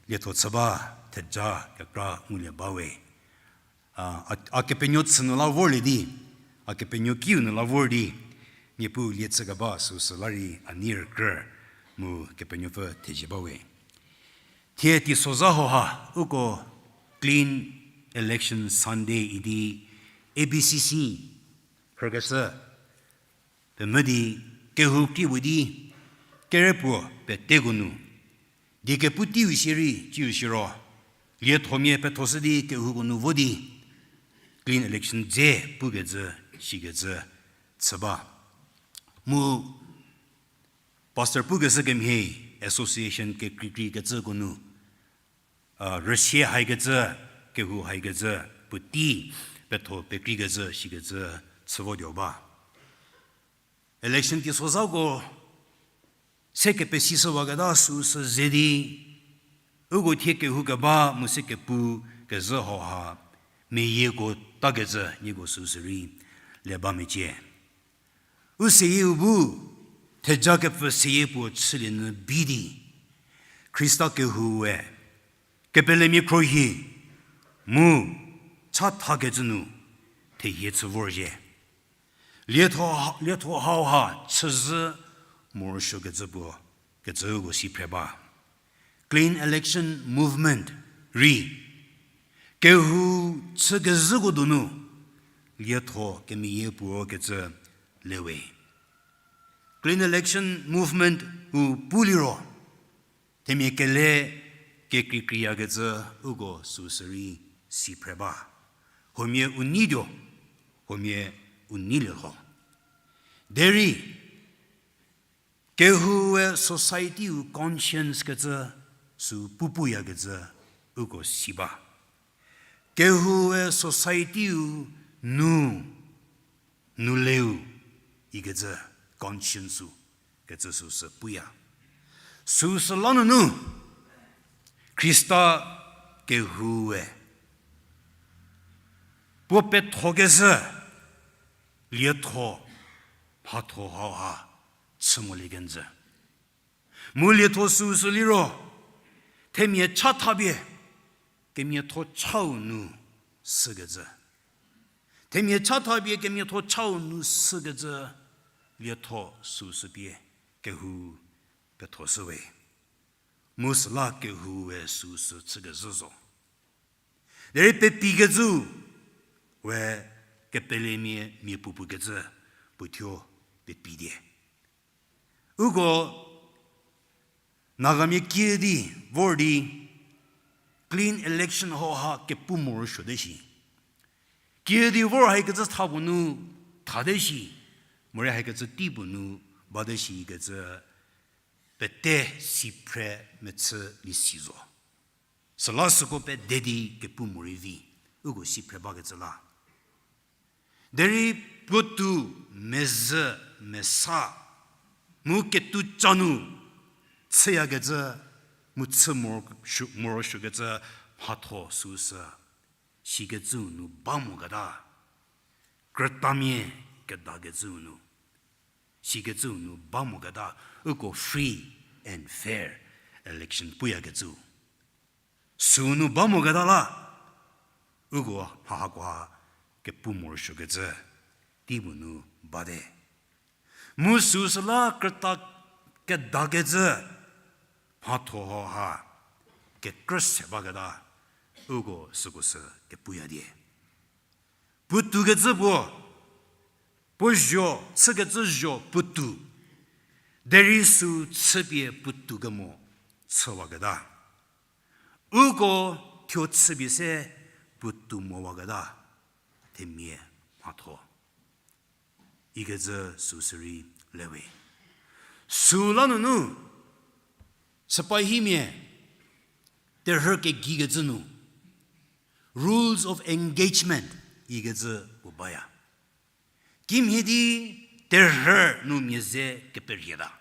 lietho chü ba theja kekra ngulie ba we. A, a, a Kepenuo chü nu la vorlie di, a Kepenuo kiu nu la vor di, Niepuu lie chükeba süsü la rei a nei rükrü mu Kepenuopfü thezie ba we. Thie teisozha hauha, uko Clean Election Sunday idi A B C C phrükeshü pemvü di kehou kri puo di kerepuo peteko nu die kepu teiu sierei ciu siro, liethomia pethoshü di kehouko nu vo di clean election dze pukecü, shikecü chü ba. Mu pastor pukeshü kemhie association kekreikreikecüko nu, a, rüsie haikecü, kehou haikecü, puotei petho pekreikecü shikecü chü votuo ba. Election teisozhako se kepesishüwaketa süsü ze di, uko thie kehou keba mu se kepu kezhü hauha, meyieko takecü nieko süsü rei le ba mecie. U seyieu bu, thejakepfü seyie puo chülie nyü bi di, Khrista kehoue, kepelemia khruohi, mu chathakecü nu thehie chü vorzhie. Lietho, lietho hauha chüzhü morosuokecü puo, kecüko si phre ba. Clean Election Movement rei kehou chükezhüko donu lietho kemeyie puo kecü le we. Clean Election Movement u pu liro, themia kele kekreikreiyakecü uko süsü rei si phre ba. Huomia u neituo, huomia u neilie lho. Derei, kehoue society-u conscience kecü sü pupuyakecü uko si ba. Kehoue society-u nu, nu leu ikecü conscience-u kecü süsü puya. Süsü lanunu Khrista kehoue puo pethokeshü lietho, mhatho hauha chü molie kenjü. Mu lietho süsü liro, themia chathapie kemiatho chau nu sükecü. Themia chathapie kemiatho chau nu sükecü lietho süsü pie kehou pethoshü we. Mu süla kehoue süsü chükezhü zo. Derei pepikecü we kepelemia mia puopuo kecü puothuo pepi die. Uko Nagamia kiüdi vor di clean election hauha kepu morosuote shi, kiüdi vor haikecü tha puo nu thate shi, morei haikecü tei puo nu bate shi kecü pete si phre mechü lisi zo. Süla süko pede di kepu morei vi, uko si phre bakecü la. Derei puotou, mezhü, mesa, mu ketuca nu chüyakecü, mu chü morosuo-, morosuokecü mhatho süsü, sikecüu nu ba moketa, krütamia kedakecüu nu, sikecüu nu ba moketa, uko free and fair election puyakecüu sünu ba moketa la, uko mha hakoha kepu morosuokecü tei puo nu bate. Mu süsüla krüta kedakecü mhatho hauha kekrü se baketa, uko süko sü kepuya die. Puotoukecü puo, puo zho, chükecü zho puotou, derei sü chüpie puotou kemo chüwaketa, uko thuo chüpie se puotou mowaketa, themia mhatho ikecü süsü rei le we. Süla nunu, sipahimia terhü kegikecü nu, rules of engagement ikecü puo baya. Kimhie di terhü nu mia ze keperieta.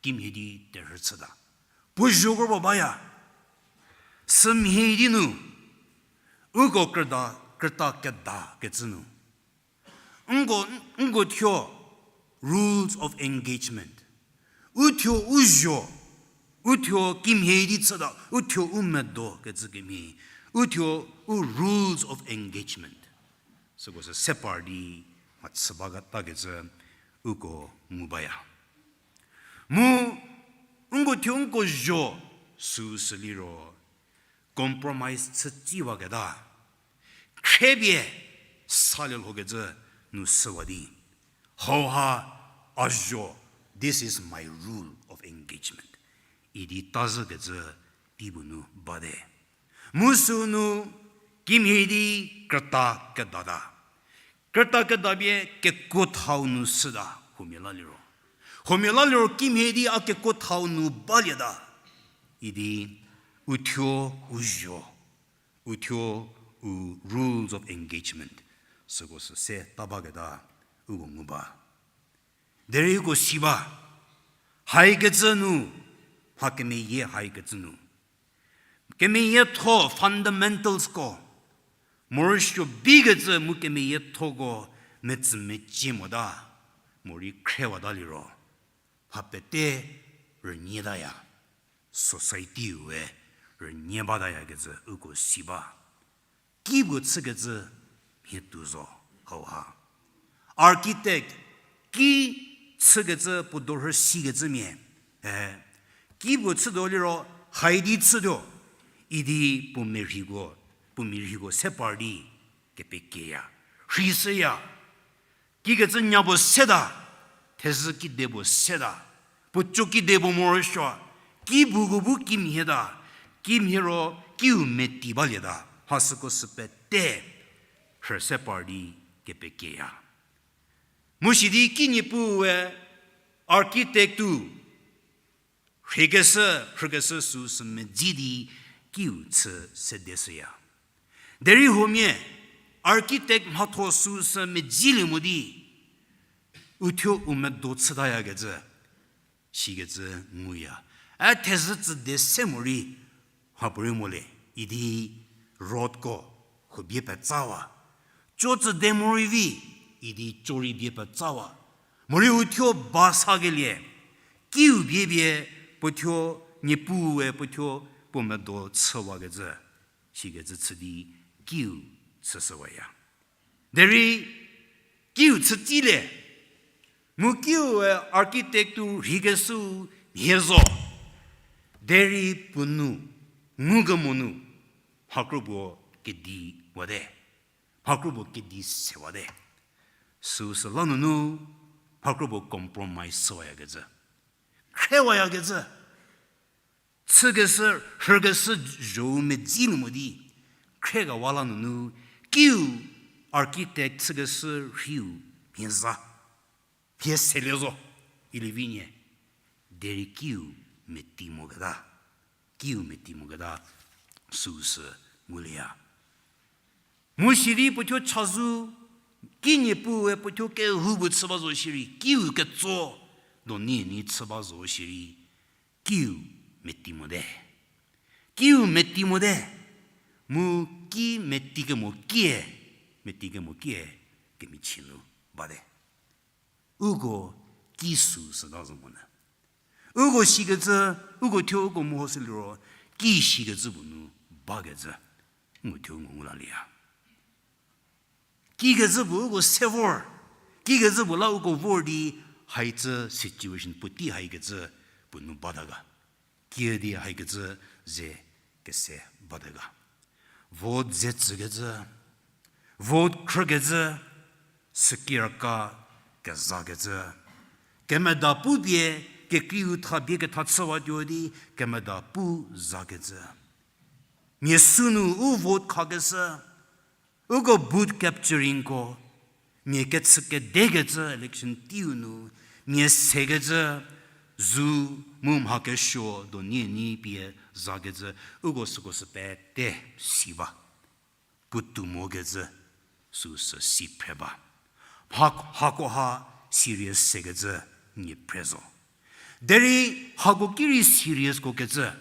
Kimhie di terhü chüta. Puo zhoko puo baya. Sümhie di nu, uko krüta, krüta kedakecü nu, nko, nko thuo rules of engagement. U thuo u zho, u thuo kimhie di chüta, u thuo u medo kecü kemhie, u thuo u rules of engagement. Süko sü separ di mhachü ba keta kecü uko ngu baya. Mu nko thuo nko zho süu sü liro compromise chü tsiwaketa, khriepie salie lhokecü nu süwa di, hauha a zho, this is my rule of engagement idi tazhükecü tei puo nu bate. Mu sünu kimhie di krüta kedata. Krüta kedapie kekuo thau nu süta, huomia la liro. Huomia la liro kimhie di a kekuo thau nu balieta idi u thuo u zho, u thuo u rules of engagement süko sü se ta baketa uko ngu ba. Derei uko si ba, haikecü nu, mha kemeyie haikecü nu, kemeyietho fundamentalsko, morosuo bikecü mu kemeyiethoko metsümecie mota, morei khriewata liro, mha pete rünyietaya, society-ue rünhie batayakecü uko si ba. Ki puo chükecü mhie tuo zo, hauha. Architect, ki chükecü puo dorhü sikecümia, e, ki puo chütuo liro, haidi chütuo idi puo merheiko, puo merheiko separ di kepekieya, rheishüya. Kikecü nya puo seta, thezhü kide puo seta, puo co kide puo morosuo, ki puko bu kimhieta, kimhie ro kiu meti balieta, mha süko sü pete rhü separ di kepekieya. Mu sidi ki niepuue architect-u rheikeshü, rhükeshü süu sü medzi di kiu chü sedeshüya. Derei huomia, architect mhatho süu sü medzilie mo di, uthuo u medo chütayakecü, sikecü nguya. E thezhü tsüde se morei, mhapuorei mo le, idi rodko huo bie petsawa. Co tsüde morei vi, idi co rei bie petsawa. Morei uthuo ba sakelie, kiu bie bie puothuo niepuue puothuo puo medo chüwakecü, sikecü chü di kiu chüshüwaya. Derei kiu chütsilie, mu kiue architect-u rheikeshüu mhie zo. Derei puo nu, ngukemo nu, mhakro puo kedi wate. Mhakro puo kedi sewate. Süu süla nunu, mhakro puo compromise chüwayakecü, khriewayakecü, chükeshü, rhükeshü zhou medzilie mo di, khriekewala nunu, kiu architect chükeshü rhiu mhie za, mhie selie zo, ilie vi nie, derei kiu meti moketa, kiu meti moketa, süu sü ngulieya. Mu sidi puothuo chazou, ki niepuue puothuo kehoupuo chü ba zo shierei, kiu ketso, do nie ni chü ba zo shierei, kiu meti mote. Kiu meti mote. Mu ki meti kemo kie, meti kemo kie, kemichie nu bate. Uko ki süu süta zo monyü. Uko sikecü, uko thuo uko mehoshü liro, ki sikecü puo nu bakecü, ngu thuo ngu ngu lalieya. Kikecü puo uko se vor, kikecü puo la uko vor di, haicü situation puotei haikecü puo nu bata ga. Kiüdi haikecü ze kese bata ga. Vote ze tsükecü, vote khrükecü, sükiraka kezakecü. Kemeda pu pie, kekreiu tha bie ketha chüwatuo di, kemeda pu zakecü. Mia sünu u vote khakeshü, uko booth capturingko, mia kechükedekecü election teiu nu, mia sekecü, zu mu mha kesuo do nie ni pie zakecü, uko süko sü pete si ba. Puotou mokecü, süu sü si phre ba. Mha, hakoha serious sekecü nie phre zo. Derei hako ki rei seriousko kecü,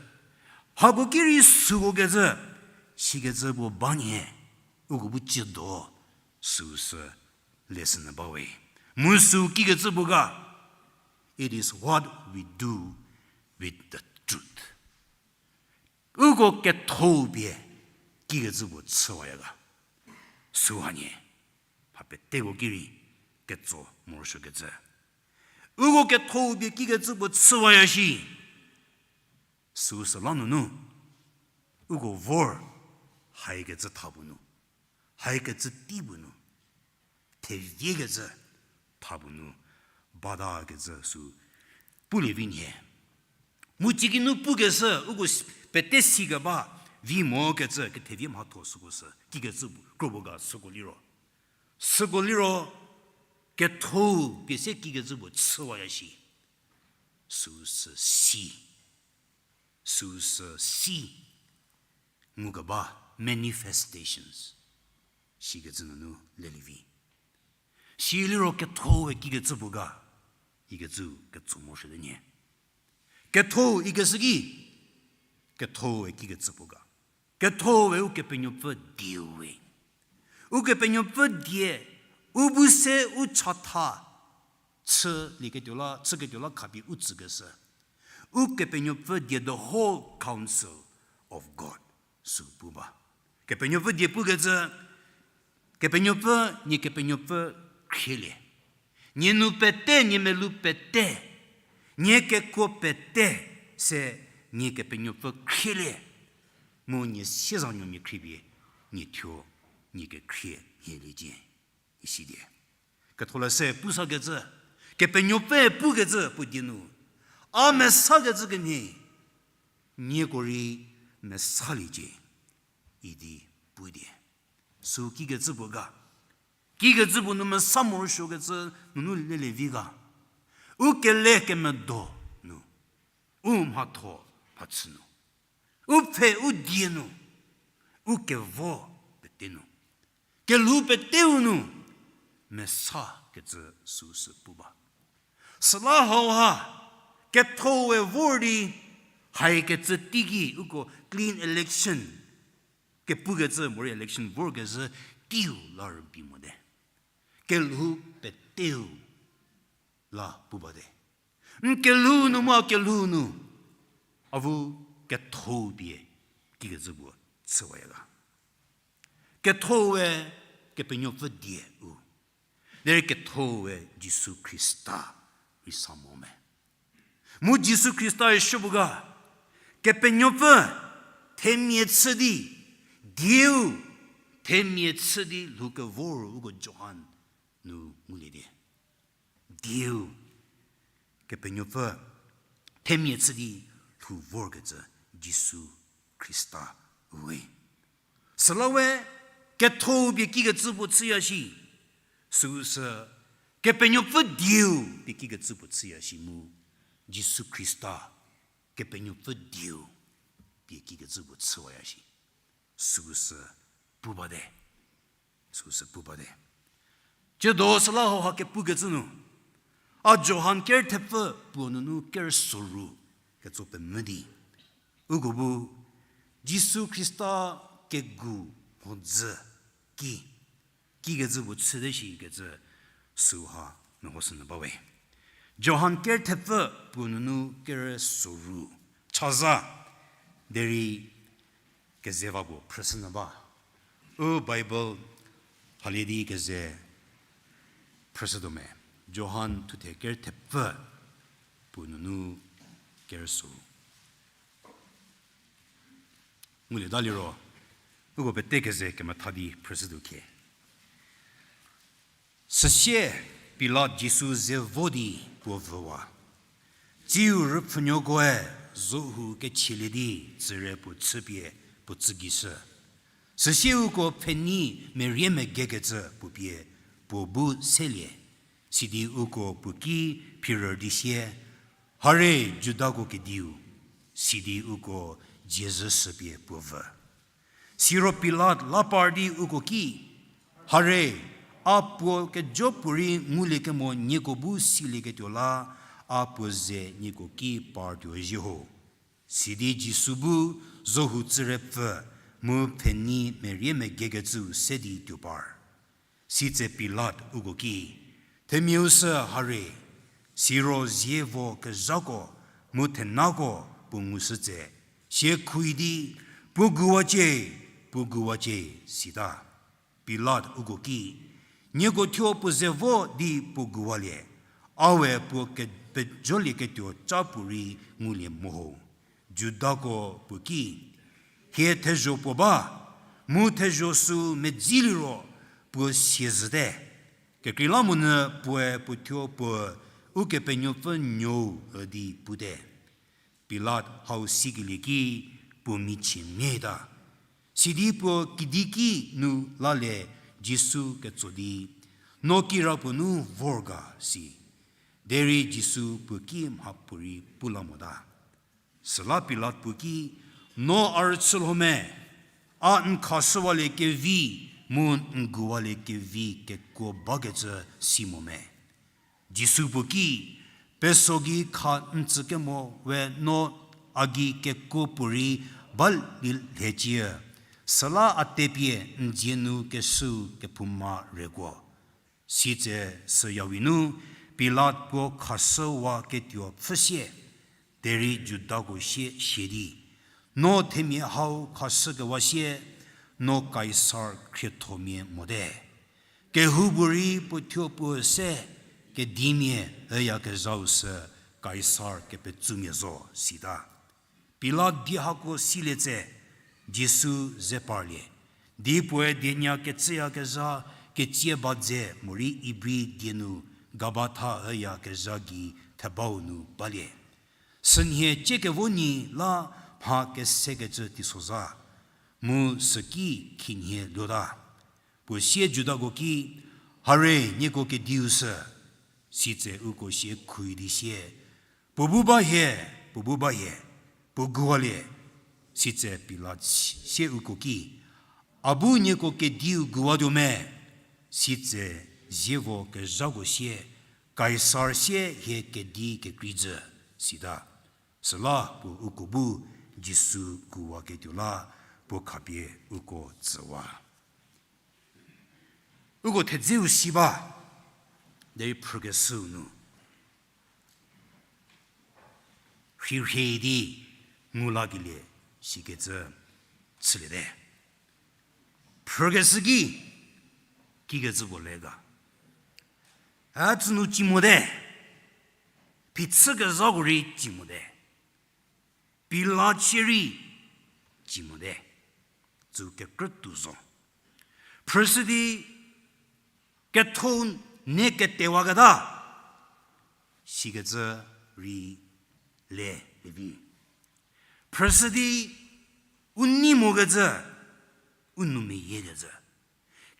hako ki rei süko kecü, sikecü puo ba nie, uko bu ciedo, süu sü lesson ba we. Mu süu kikecü puo ga, it is what we do with the truth. Uko ketho pie kikecü puo chüwaya ga. Süu hanie, ha peteko ki rei ketso morosuokecü. Uko ketho pie kikecü puo chüwaya shi. Süu süla nunu, uko vor, haikecü tha puo nu, haikecü tei puo nu, theviekecü tha puo nu, batakecü süu pulie vi nhie. Mu tsie ki nu pukeshü, uko s-, pete sikeba, vi mokecü, kethevie mhatho süko sü, kikecü kropuo ga süko liro. Süko liro, ketho pie se kikecü puo chüwaya shi. Süu sü si. Süu sü si. Ngukeba manifestations. Sikecü nunu lelie vi. Si liro ketho we kikecü puo ga. Ikecü ketso morosuote nyie. Ketho ikeshü ki. Ketho we kikecü puo ga. Ketho we Ukepenuopfü dieu we. Ukepenuopfü die, u bu se u chatha, chülieketuo la, chüketuo la khapie u tsükeshü. Ukepenuopfü die the whole counsel of God. Süu pu ba. Kepenuopfü die pukecü, Kepenuopfü, nie Kepenuopfü khrielie. Nie nu pete, nie melu pete, nie kekuo pete se nie Kepenuopfü khrielie. Mu nie siezanuomia khriepie, nie thuo, nie kekhrie hieliecie. Isidie. Ketholeshü pusakecü, Kepenuopfü pukecü puo die nu. A mesakecü kemhie, nieko rei mesaliecie. Idi pudie. Süu kikecü puo ga. Kikecü puo nu mesa morosuokecü nunu lelie vi ga. U kele kemedo nu. U mhatho mhachü nu. U pfhe u die nu. U kevo pete nu. Kelhou peteu nu. Mesakecü süu sü pu ba. Süla hauha, ketho we vor di, haikecü teiki uko clean election, kepukecü morei election vorkezhü teiu la rübei mote. Kelhou peteu la pu bate. N kelhou nu mu a kelhou nu, avu ketho pie kikecü puo chüwaya ga. Ketho we Kepenuopfü die u. Derei ketho we Jisu Khrista rei sa mo me. Mu Jisu Khrista rei supuo ga, Kepenuopfü themia chü di, dieu themia chü di lhou kevor uko Johan nu ngulie di. Dieu Kepenuopfü themia chü di lhou vorkecü Jisu Khrista we. Süla we ketho pie kikecü puo chüya shi. Süu sü Kepenuopfü dieu pie kikecü puo chüya shi mu. Jisu Khrista Kepenuopfü dieu pie kikecü puo chüwaya shi. Süu sü pu bate. Süu sü pu bate. Tsiedo süla hauha kepukecü nu, a Johan kerü thepfü puo nunu kerü soru ketso pemvü di, uko bu Jisu Khrista kegu mhodzü ki, kikecü puo chüte shikecü süha mehoshünyü ba we. Johan kerü thepfü puo nunu kerü soru. Chaza, derei keze va puo phrüshünyü ba. U Bible halie di keze phrüshütuo me. Johan thuthe kerü thepfü puo nunu kerü soru. Ngulieta liro, uko pete keze kemetha di phrüshütuo khie. Süsie Pilat Jisu ze vo di puo vüwa. Tsiu rüpfhünuokoe zohu kechielie di tsüre puo chüpie puo tsü gei shü. Süsie uko pfhenei merie megekecü puo pie puo bu selie, sidi uko puo ki phirü di sie, Hare Judako Kediu, sidi uko dzie zhü shüpie puo vü. Siro Pilat la par di uko ki, Hare, a puo kejo puorei nguliekemo nieko bu silieketuo la, a puo ze nieko ki partuo zhie ho. Sidi Jisu bu zohu tsüre pfü mu pfhenei merie megekecüu se di tuo par. Sitse Pilat uko ki, Themiau sü hare, siro zievo kezhako mu thenako puo ngushü tse, sie khui di, Puo guwacie, puo guwacie, sita. Pilat uko ki, Nieko thuo puo ze vo di puo guwalie, a we puo ke- pejolieketuo ca puorei ngulie mo ho. Judako puo ki, Hie thezho puo ba, mu thezho sü medzi liro puo siezhüte. Kekreilamonyü puoe puo thuo puo Ukepenuopfü Nuou üdi pute. Pilat hau sikelie ki puo michie mieta. Sidi puo kidiki nu lalie Jisu ketso di, No kirapuo nu vor ga, si. Derei Jisu puo ki mhapuorei pu la mota. Süla Pilat puo ki, No a rüchülho me, a n khashüwalie kevi mu n guwalie kevi kekuo bakecü si mo me? Jisu puo ki, Peso gei kha n tsükemo we no a gei kekuo puorei balie lhecie, süla a tepie n dzie nu keshüu kephouma rekuo. Sitse süyawi nu Pilat puo khashüwaketuo pfhüsie, derei Judako sie sie di, No themia hau khashükewa sie, no Kaisar khriethomia mote. Kehoupuorei puo thuo puo se kedimia üyakezhau sü Kaisar kepetsumia zo, sita. Pilat die hako silie tse, Jisu ze parlie, di puoe dienya ketsüyakezha ketsie ba dze morei Ibri die nu Gabatha üyakezha gei thebau nu balie. Sünhie ciekevo nyi la mha kesekecü teisozha, mu süki khinhie luota. Puo sie Judako ki, Hare, nieko kediu sü. Sitse uko sie khui di sie, Puo bu ba hie, puo bu ba hie, puo guwalie. Sitse Pilat sie uko ki, A bu nieko kediu guwatuo me? Sitse zievo kezhako sie, Kaisar sie hie kedi kekrei jü, sita. Süla puo uko bu Jisu guwaketuo la puo khapie uko tsüwa. Uko thedzeu si ba, derei phrükeshüu nu rhirhie di ngu lakelie sikecü chüliete. Phrükeshü ki, kikecü puo le ga, a tsü nu ci mote, phichükezhako rei ci mote, Pilat sie rei ci mote, tsü kekrütuo zo. Phrüshü di ketho ne ketewaketa, sikecü rei le levi. Phrüshü di u nei mokecü, u nou meyiekecü,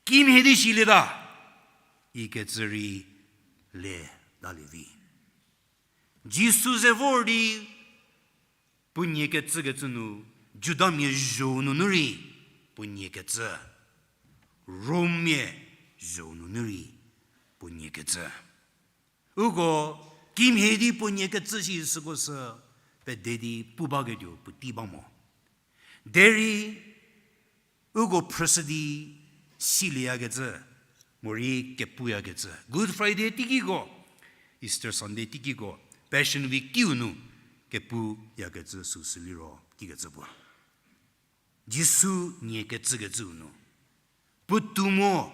kimhie di silieta, ikecü rei le talie vi. Jisu ze vor di puo nie kecükecü nu, Judamia zho nunu rei puo nie kecü, Rommia zho nunu rei puo nie kecü. Uko kimhie di puo nie kecü shi süko sü pede di pu baketuo puotei ba mo. Derei uko phrüshü di silieyakecü, morei kepuyakecü, Good Friday teikiko, Easter Sunday teikiko, Passion Week kiu nu kepuyakecü süsü liro kikecü puo, Jisu nie kecükecüu nu puotou mo,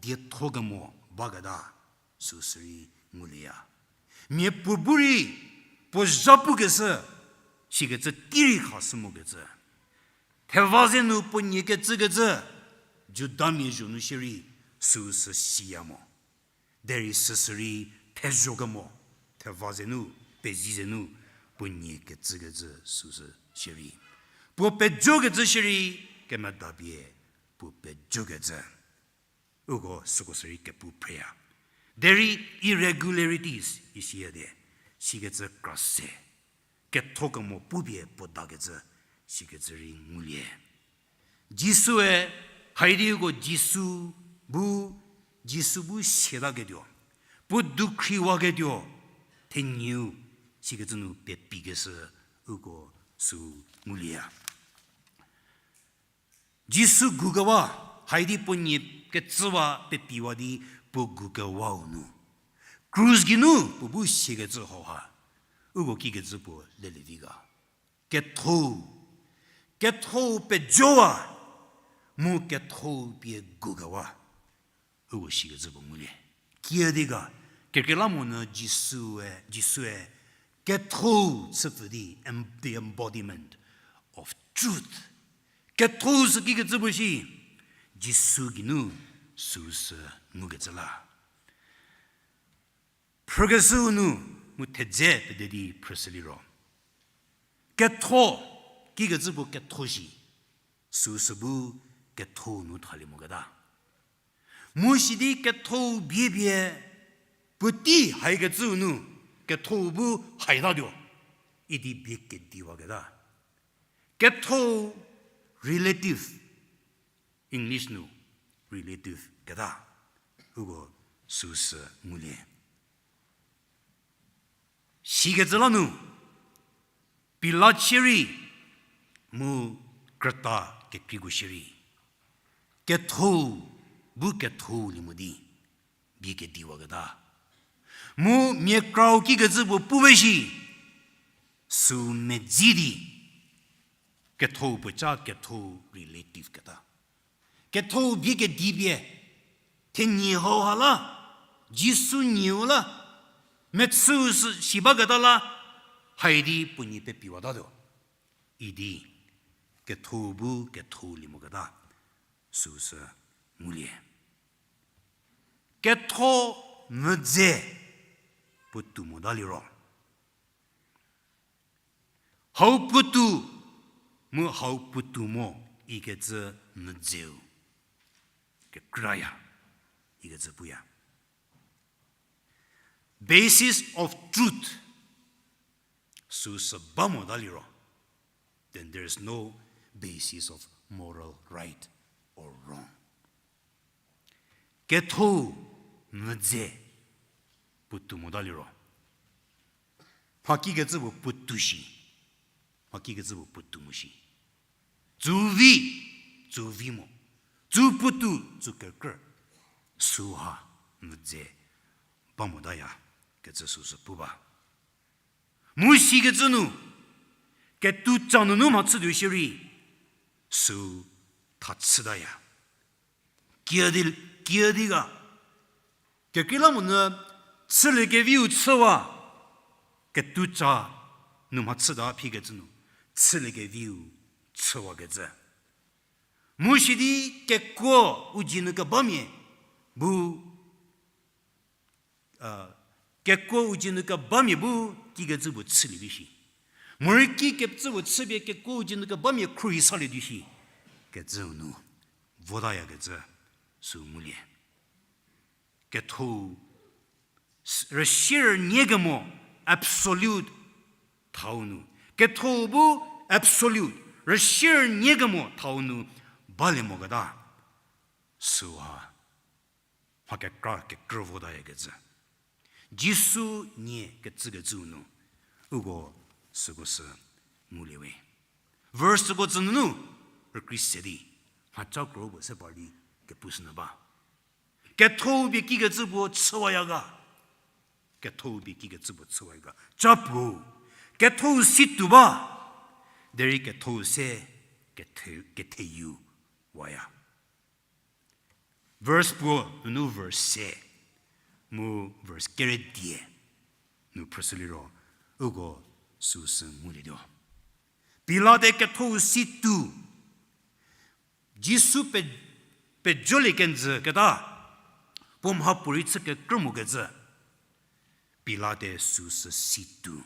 dietho kemo baketa süsü rei ngulieya. Miapuo bu rei puo zha pukeshü, sikecü tei rei khashü mokecü. Theva ze nu puo nie kecükecü, Judamia zho nu shierei süsü siya mo. Derei süsü rei thezho kemo, theva ze nu, pezie ze nu, puo nie kecükecü süsü shierei, puo pejokecü shierei, kemedapie puo pejokecü. Uko süko sürei kepu phreya. Derei irregularities isiya de, sikecü kra se, ketho kemo pupie puo dakecü, sikecü rei ngulie. Jisue, haidi uko Jisu bu, Jisu bu siataketuo, puo dukhriwaketuo, thenieu, sikecü nu pepikeshü uko sü ngulieya. Jisu gukewa, haidi puo nie kecüwa pepiwa di puo gu kewau nu, krus geinu puo bu siakecü hauha, uko kikecü puo lelie vi ga. Kethou, kethou pejowa, mu kethou pie gu kewa, uko sikecü puo ngulie. Kiüdi ga, kekreilamonyü Jisue, Jisue kethou chüpfü di, em-, the embodiment of truth. Kethou sü kikecü puo shi, Jisu geinu süu sü ngukecü la. Phrükeshüu nu mu thedze pede di phrüshü liro, ketho, kikecü puo ketho shi, süu sü bu kethou nu thalie moketa. Mu sidi kethou bie bie, puotei haikecüu nu, kethou bu haitatuo, idi bie kediwaketa. Kethou relative, English nu relative keta, uko süu sü ngulie. Sikecü la nu, Pilat shierei, mu krüta kekreiko shierei, kethou bu kethou lie mo di, bie kediwaketa. Mu mia krau kikecü puo pu ba shi, süu medzi di, kethou puoca kethou relative keta. Kethou bie kedi pie, thenyi hauha la, Jisu nyiu la, mechüu sü si baketa la, haidi puo nyi pepiwatatuo. Idi, kethou bu kethou lie moketa, süu sü ngulie. Ketho mvüdze puotou mota liro, hau puotou, mu hau puotou mo ikecü mvüdzeu kekraya, ikecü puya. Basis of truth süu sü ba mota liro, then there is no basis of moral right or wrong. Ketho mvüdze puotou mota liro, mha kikecü puo puotou shi, mha kikecü puo puotou mo shi. Tsü vi, tsü vi mo. Tsü puotou, tsü kekrü. Süha mvüdze ba motaya, kecü süu sü pu ba. Mu sikecü nu, ketuca nunu mhachütuo shierei, süu tha chütaya. Kiüdi, kiüdi ga, kekreilamonyü chüliekeviu chüwa, ketuca nu mhachüta phikecü nu, chüliekeviu chüwakecü. Mu sidi kekuo u dzie nu kebamia bu, kekuo u dzie nu kebamia bu kikecü puo chülie vi shi. Morei kikecü puo chüpie kekuo u dzie nu kebamia khruohi salie di shi, kecüu nu votayakecü süu ngulie. Ketho, rüsie rünie kemo, absolute thau nu. Ketho bu absolute, rüsie rünie kemo thau nu balie moketa. Süha mha kekra kekrü votayakecü. Jisu nie kecükecüu nu, uko süko sü ngulie we. Verse süko tsü nunu rükrei se di, mhaca kro puo se par di kepushünyü ba. Ketho pie kikecü puo chüwaya ga. Ketho pie kikecü puo chüwaya ga. Ca puo, ketho si tuo ba. Derei ketho se kethe, ketheyieu waya. Verse puo nunu verse se, mu verse kere die nu phrüshü liro, uko süu sü ngulietuo. Pilate ketho si tuo, Jisu pe, pejolie kenjü keta, puo mhapuorei chü kekrü mokecü, Pilate süu sü si tuo.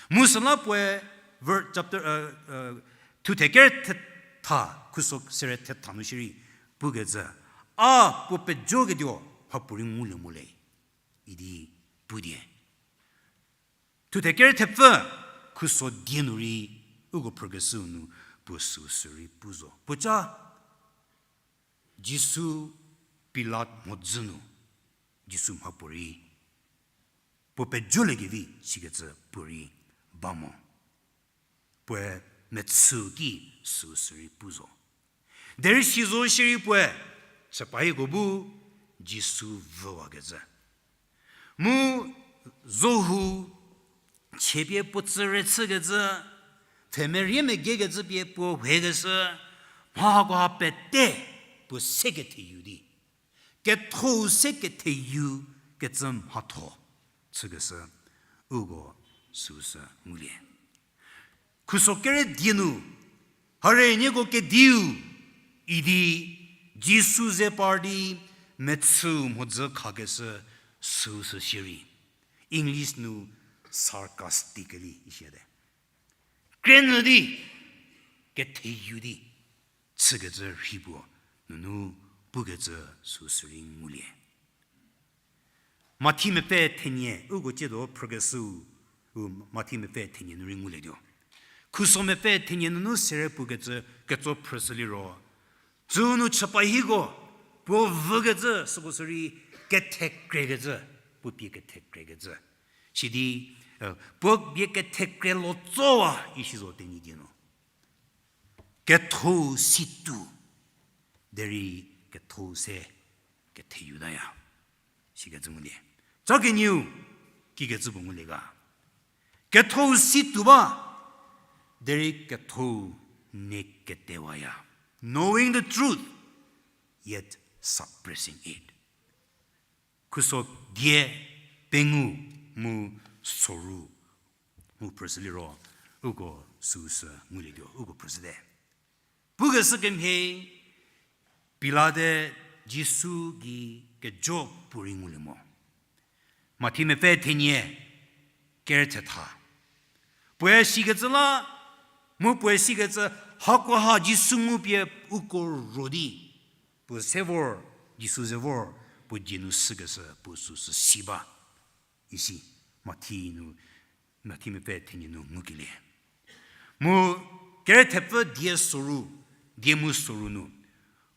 Mu süla puoe ver-, chapter, uh, uh, thuthe kere thetha, khuso sere thetha nu shierei pukecü, a puo pejoketuo mhapuorei ngulie mo le, idi pu die. Thuthe kere thepfü, khuso die nu rei uko phrükeshüu nu puo süu sü rei pu zo. Puoca, Jisu Pilat mhodzü nu, Jisu mhapuorei puo pejoliekevi sikecü puorei ba mo. Puoe mechü ki süu sü rei pu zo. Derei si zo shierei puoe Sipaiko bu Jisu vüwakecü. Mu zohu chiepie puo tsü rechükecü, pfhemerie megekecü pie puo hekeshü, mha hakoha pete puo se ketheyu di, kethou se ketheyu kecü mhatho chükeshü, uko süsü ngulie. Khuso kere die nu, hare nieko kediu idi Jisu ze par di mechüu mhodzü khakeshü süsü shierei, English nu sarcastically ishite. Krenü di, ketheyu di, chükecü rhi puo nunu pukecü süsü rei ngulie. Mathi mepfü thenie, uko tsiedo phrükeshüu, u Mathi mepfü thenie nu rei ngulietuo. Khuso mepfü thenie nunu sere pukecü ketso phrüshü liro, tsünu chüpa hiko, puo vükecü, süko sürei kethekrekecü, puo pie kethekrekecü. Sidi, eh, puo pie kethekre lo tsowa, isi zo Tenyidie nu. Kethou si tuo, derei kethou se ketheyutaya. Sikecü ngulie. Ca kenieu, kikecü puo ngulie ga. Kethou si tuo ba, derei kethou ne ketewaya. Knowing the truth, yet suppressing it. Khuso die pengou mu soru mu phrüshü liro, uko süsü ngulietuo, uko phrüshüte. Pukeshü kemhie, Pilate Jisu gei kejo puorei ngulie mo. Mathi mepfü thenie, kere thetha. Puoe sikecü la, mu puoe sikecü, hakoha Jisu ngu pie uko ro di, puo se vor, Jisu ze vor, puo die nu shükeshü puo süsü si ba. Isi, Mathi nu, Mathi mepfü thenie nu ngukelie. Mu kere thepfü die soru, die mu soru nu,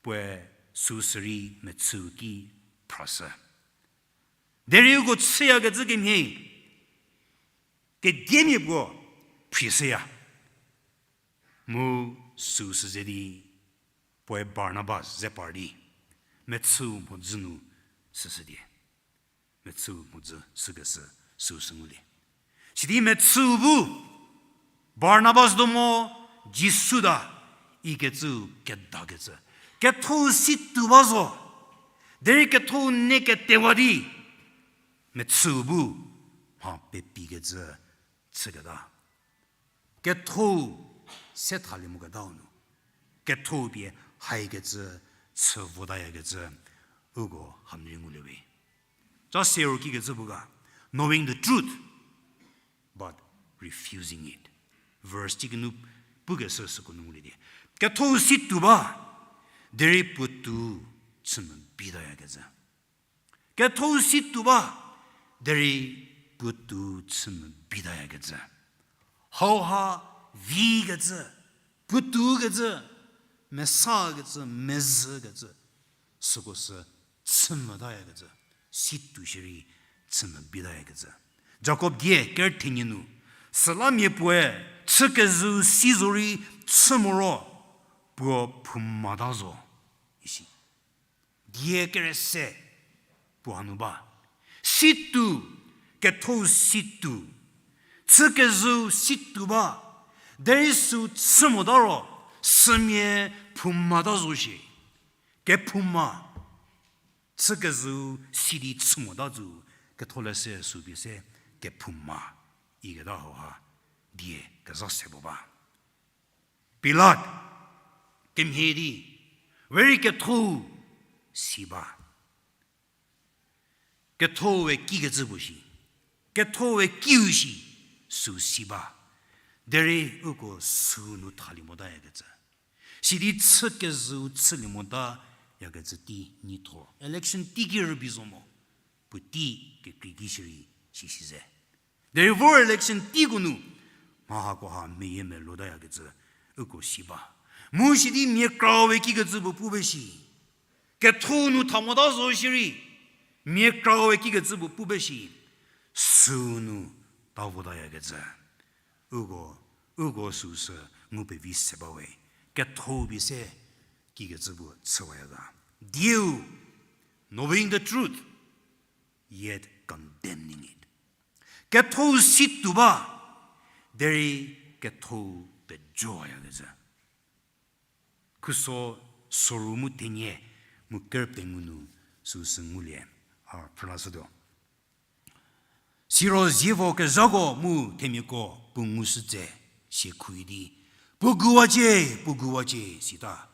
puoe süsü rei mechüu ki phrashü. Derei uko chüyakecü kemhie, kediemia puo phrishüya. Mu süsü ze di, puoe Barnabas ze par di, mechüu mhodzü nu shüshüdie. Mechüu mhodzü shükeshü süsü ngulie. Sidi mechüu bu, Barnabas do mo, Jisu da, ikecüu kedakecü. Kethou si tuo ba zo, derei kethou ne ketewa di, mechüu bu, mha pepikecü chüketa. Kethou se thalie moketau nu, kethou pie haikecü, chü votayakecü, uko hamhie ngulie we. Ca siro kikecü pu ga, knowing the truth, but refusing it. Verse tiki nu pukeshü süko nu ngulie di. Kethou si tuo ba, derei puotou chü mebitayakecü. Kethou si tuo ba, derei puotou chü mebitayakecü. Hauha vikecü, puotoukecü, mesakecü, mezhükecü, süko sü chü metayakecü, si tuo shierei chü mebitayakecü. Jakob die ker thenie nu, süla mia puoe chükezhüu si zorei chü moro, puo phoumata zo, isi. Die kere se puo hanu ba. Si tuo, kethou si tuo, chükezhüu si tuo ba, derei süu chü mota ro, sümia phoumata zo shie. Kephouma, chükezhüu si di chü mota zo, ketholeshü süu pie se kephouma, iketa hauha, die kezha se puo ba. Pilat, kemhie di, we rei kethou si ba. Kethoue kikecü puo shi, kethoue kiu shi, süu si ba. Derei uko süu nu thalie motayakecü, sidi chükezhüu chülie motayakecü tei neitho. Election teiki rübei zo mo, puotei kekreiki shierei sisi ze. Derei vor election teiko nu, mha hakoha meyie melotayakecü, uko si ba. Mu sidi mia krawe kikecü puo pu be shi. Kethou nu tha mota zo shierei, mia krawe kikecü puo pu be shi. Süu nu ta votayakecü. Uko, uko süu sü ngu pevi se bawe. Kethou pie se kikecü puo chüwaya ga. Dieu, knowing the truth, yet condemning it. Ketho si tuo ba, derei ketho pejoyakecü. Khuso soru mu thenie mu ker pengou nu süsü ngulie, a phrülashütuo. Siro zievo kezhako mu themiako puo ngushü tse, siekhu di, puo guwacie, puo guwacie, sita.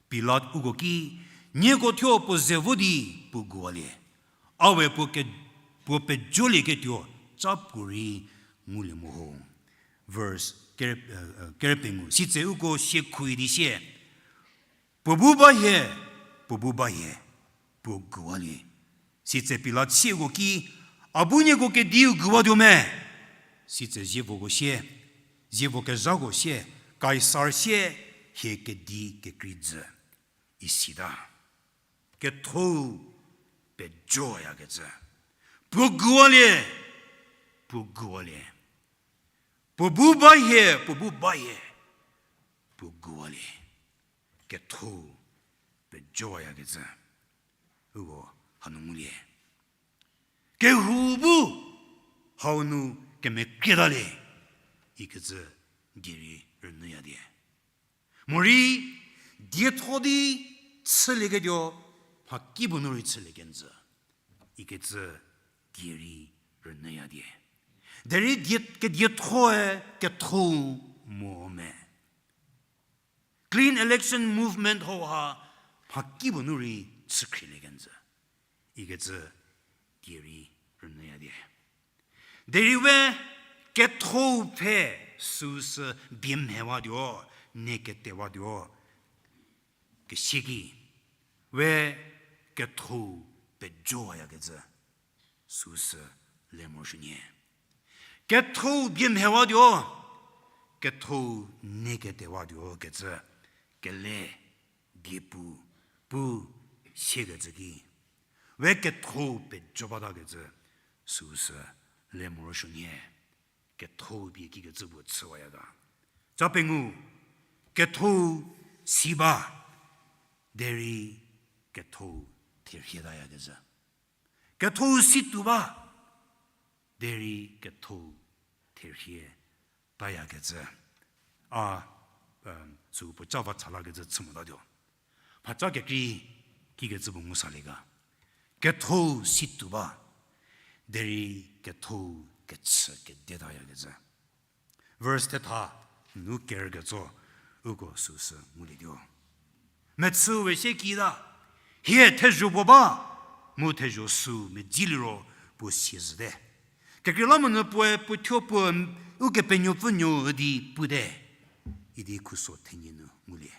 Pilat uko ki, nieko thuo puo ze vo di puo guwalie. A we puo ke, puo pejolieketuo, ca puorei ngulie mo ho. Verse ker, ker pengou. Sitse uko siekhu di sie, puo bu ba hie, puo bu ba hie, puo guwalie. Sitse Pilat sieko ki, a bu nieko kediu guwatuo me? Sitse zievoko sie, zievo kezhako sie, Kaisar sie, hie kedi kekrei jü, isita. Ketho-u pejowayakecü. Puo guwalie, puo guwalie. Puo bu ba hie, puo bu ba hie, puo guwalie. Ketho-u pejowayakecü. Uko hanu ngulie. Kehou bu hau nu kemekrietalie, ikecü die rei rünyüya die. Morei dietho di chülieketuo, mhakipuo nu rei chülie kenjü, ikecü die rei rünyüya die. Derei die, kediethoe ketho-u mo me. Clean election movement hauha mhakipuo nu rei chükhrilie kenjü, ikecü die rei rünyüya die. Derei we ketho-u pfhe süsü bie mhewatuo, ne ketewatuo, kesieki, we ketho-u pejowayakecü süsü le morosuo nyie. Ketho-u bie mhewatuo, ketho-u ne ketewatuo kecü, kele, diepu, pu, siekecü ki, we ketho-u pejo batakecü süsü le morosuo nyie. Ketho-u pie kikecü puo chüwaya ga. Ca pengou, ketho-u si ba, derei ketho-u therhie tayakecü. Ketho-u si tuo ba, derei ketho-u therhie tayakecü. A, sü puo ca va chalakecü chü motatuo. Mhaca kekrei kikecü puo ngu salie ga. Ketho-u si tuo ba, derei ketho-u kechü kedetayakecü. Verse thetha nu kerüketso, uko süsü ngulietuo. Mechüu we sie kita, hie thezho puo ba, mu thezho süu medzi liro puo siezhüte. Kekreilamonyü puoe puo thuo puo Ukepenuopfü nuo üdi pute, idi khuso thenie nu ngulie.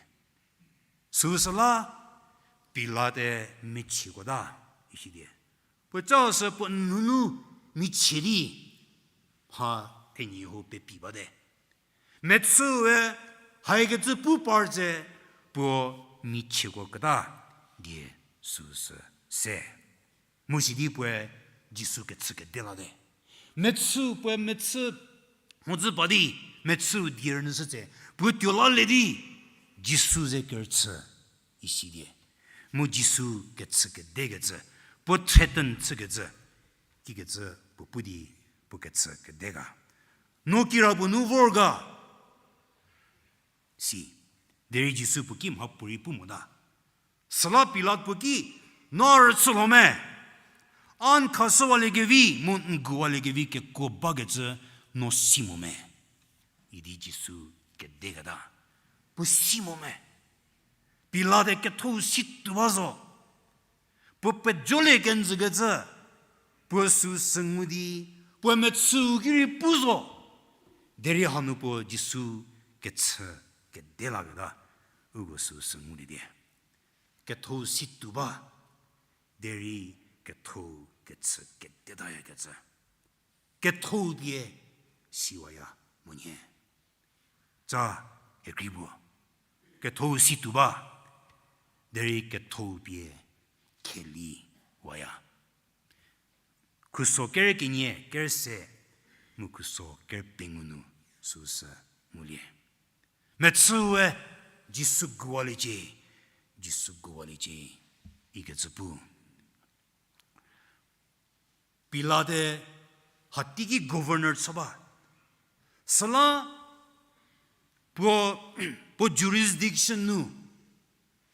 Süsüla Pilate michiekuota, isidie. Puo ca sü puo nunu michie di, mha thenie hau pepi bate. Mechüue haikecü pu par tse puo michiekuoketa die süsü se. Mu sidi puoe Jisu kechü kede late. Mechü puoe mechü mhodzü pa di, mechüu die rünyüshü tse, puo tuo lalie di, Jisu ze kerüchü, isidie. Mu Jisu kechü kedekecü, puo threaten chükecü, kikecü puo pu di, puo kechü kede ga. No kira puo nu vor ga, si. Derei Jisu puo ki mhapuorei pu mota. Süla Pilat puo ki, no rüchü lho me? A n khashüwaliekevi mu n guwaliekevi kekuo bakecü no si mo me? Idi Jisu kedeketa. Puo si mo me? Pilate ketho-u si tuo ba zo. Puo pejolie kenjükecü, puo süsü ngu di, puoe mechüu ki rei pu zo. Derei hanu puo Jisu kechü kede laketa, uko süsü ngulie die. Ketho-u si tuo ba, derei ketho-u kechü kedetayakecü. Ketho-u pie siwaya monyü. Ca kekrei puo. Ketho-u si tuo ba, derei ketho-u pie kheli waya. Khuso kere kenie, kere se, mu khuso kere pengou nu süsü ngulie. Mechüue Jisu guwaliecie, Jisu guwaliecie. ikecü pu. Pilate-e hateiki governor chü ba. Süla puo, puo jurisdiction nu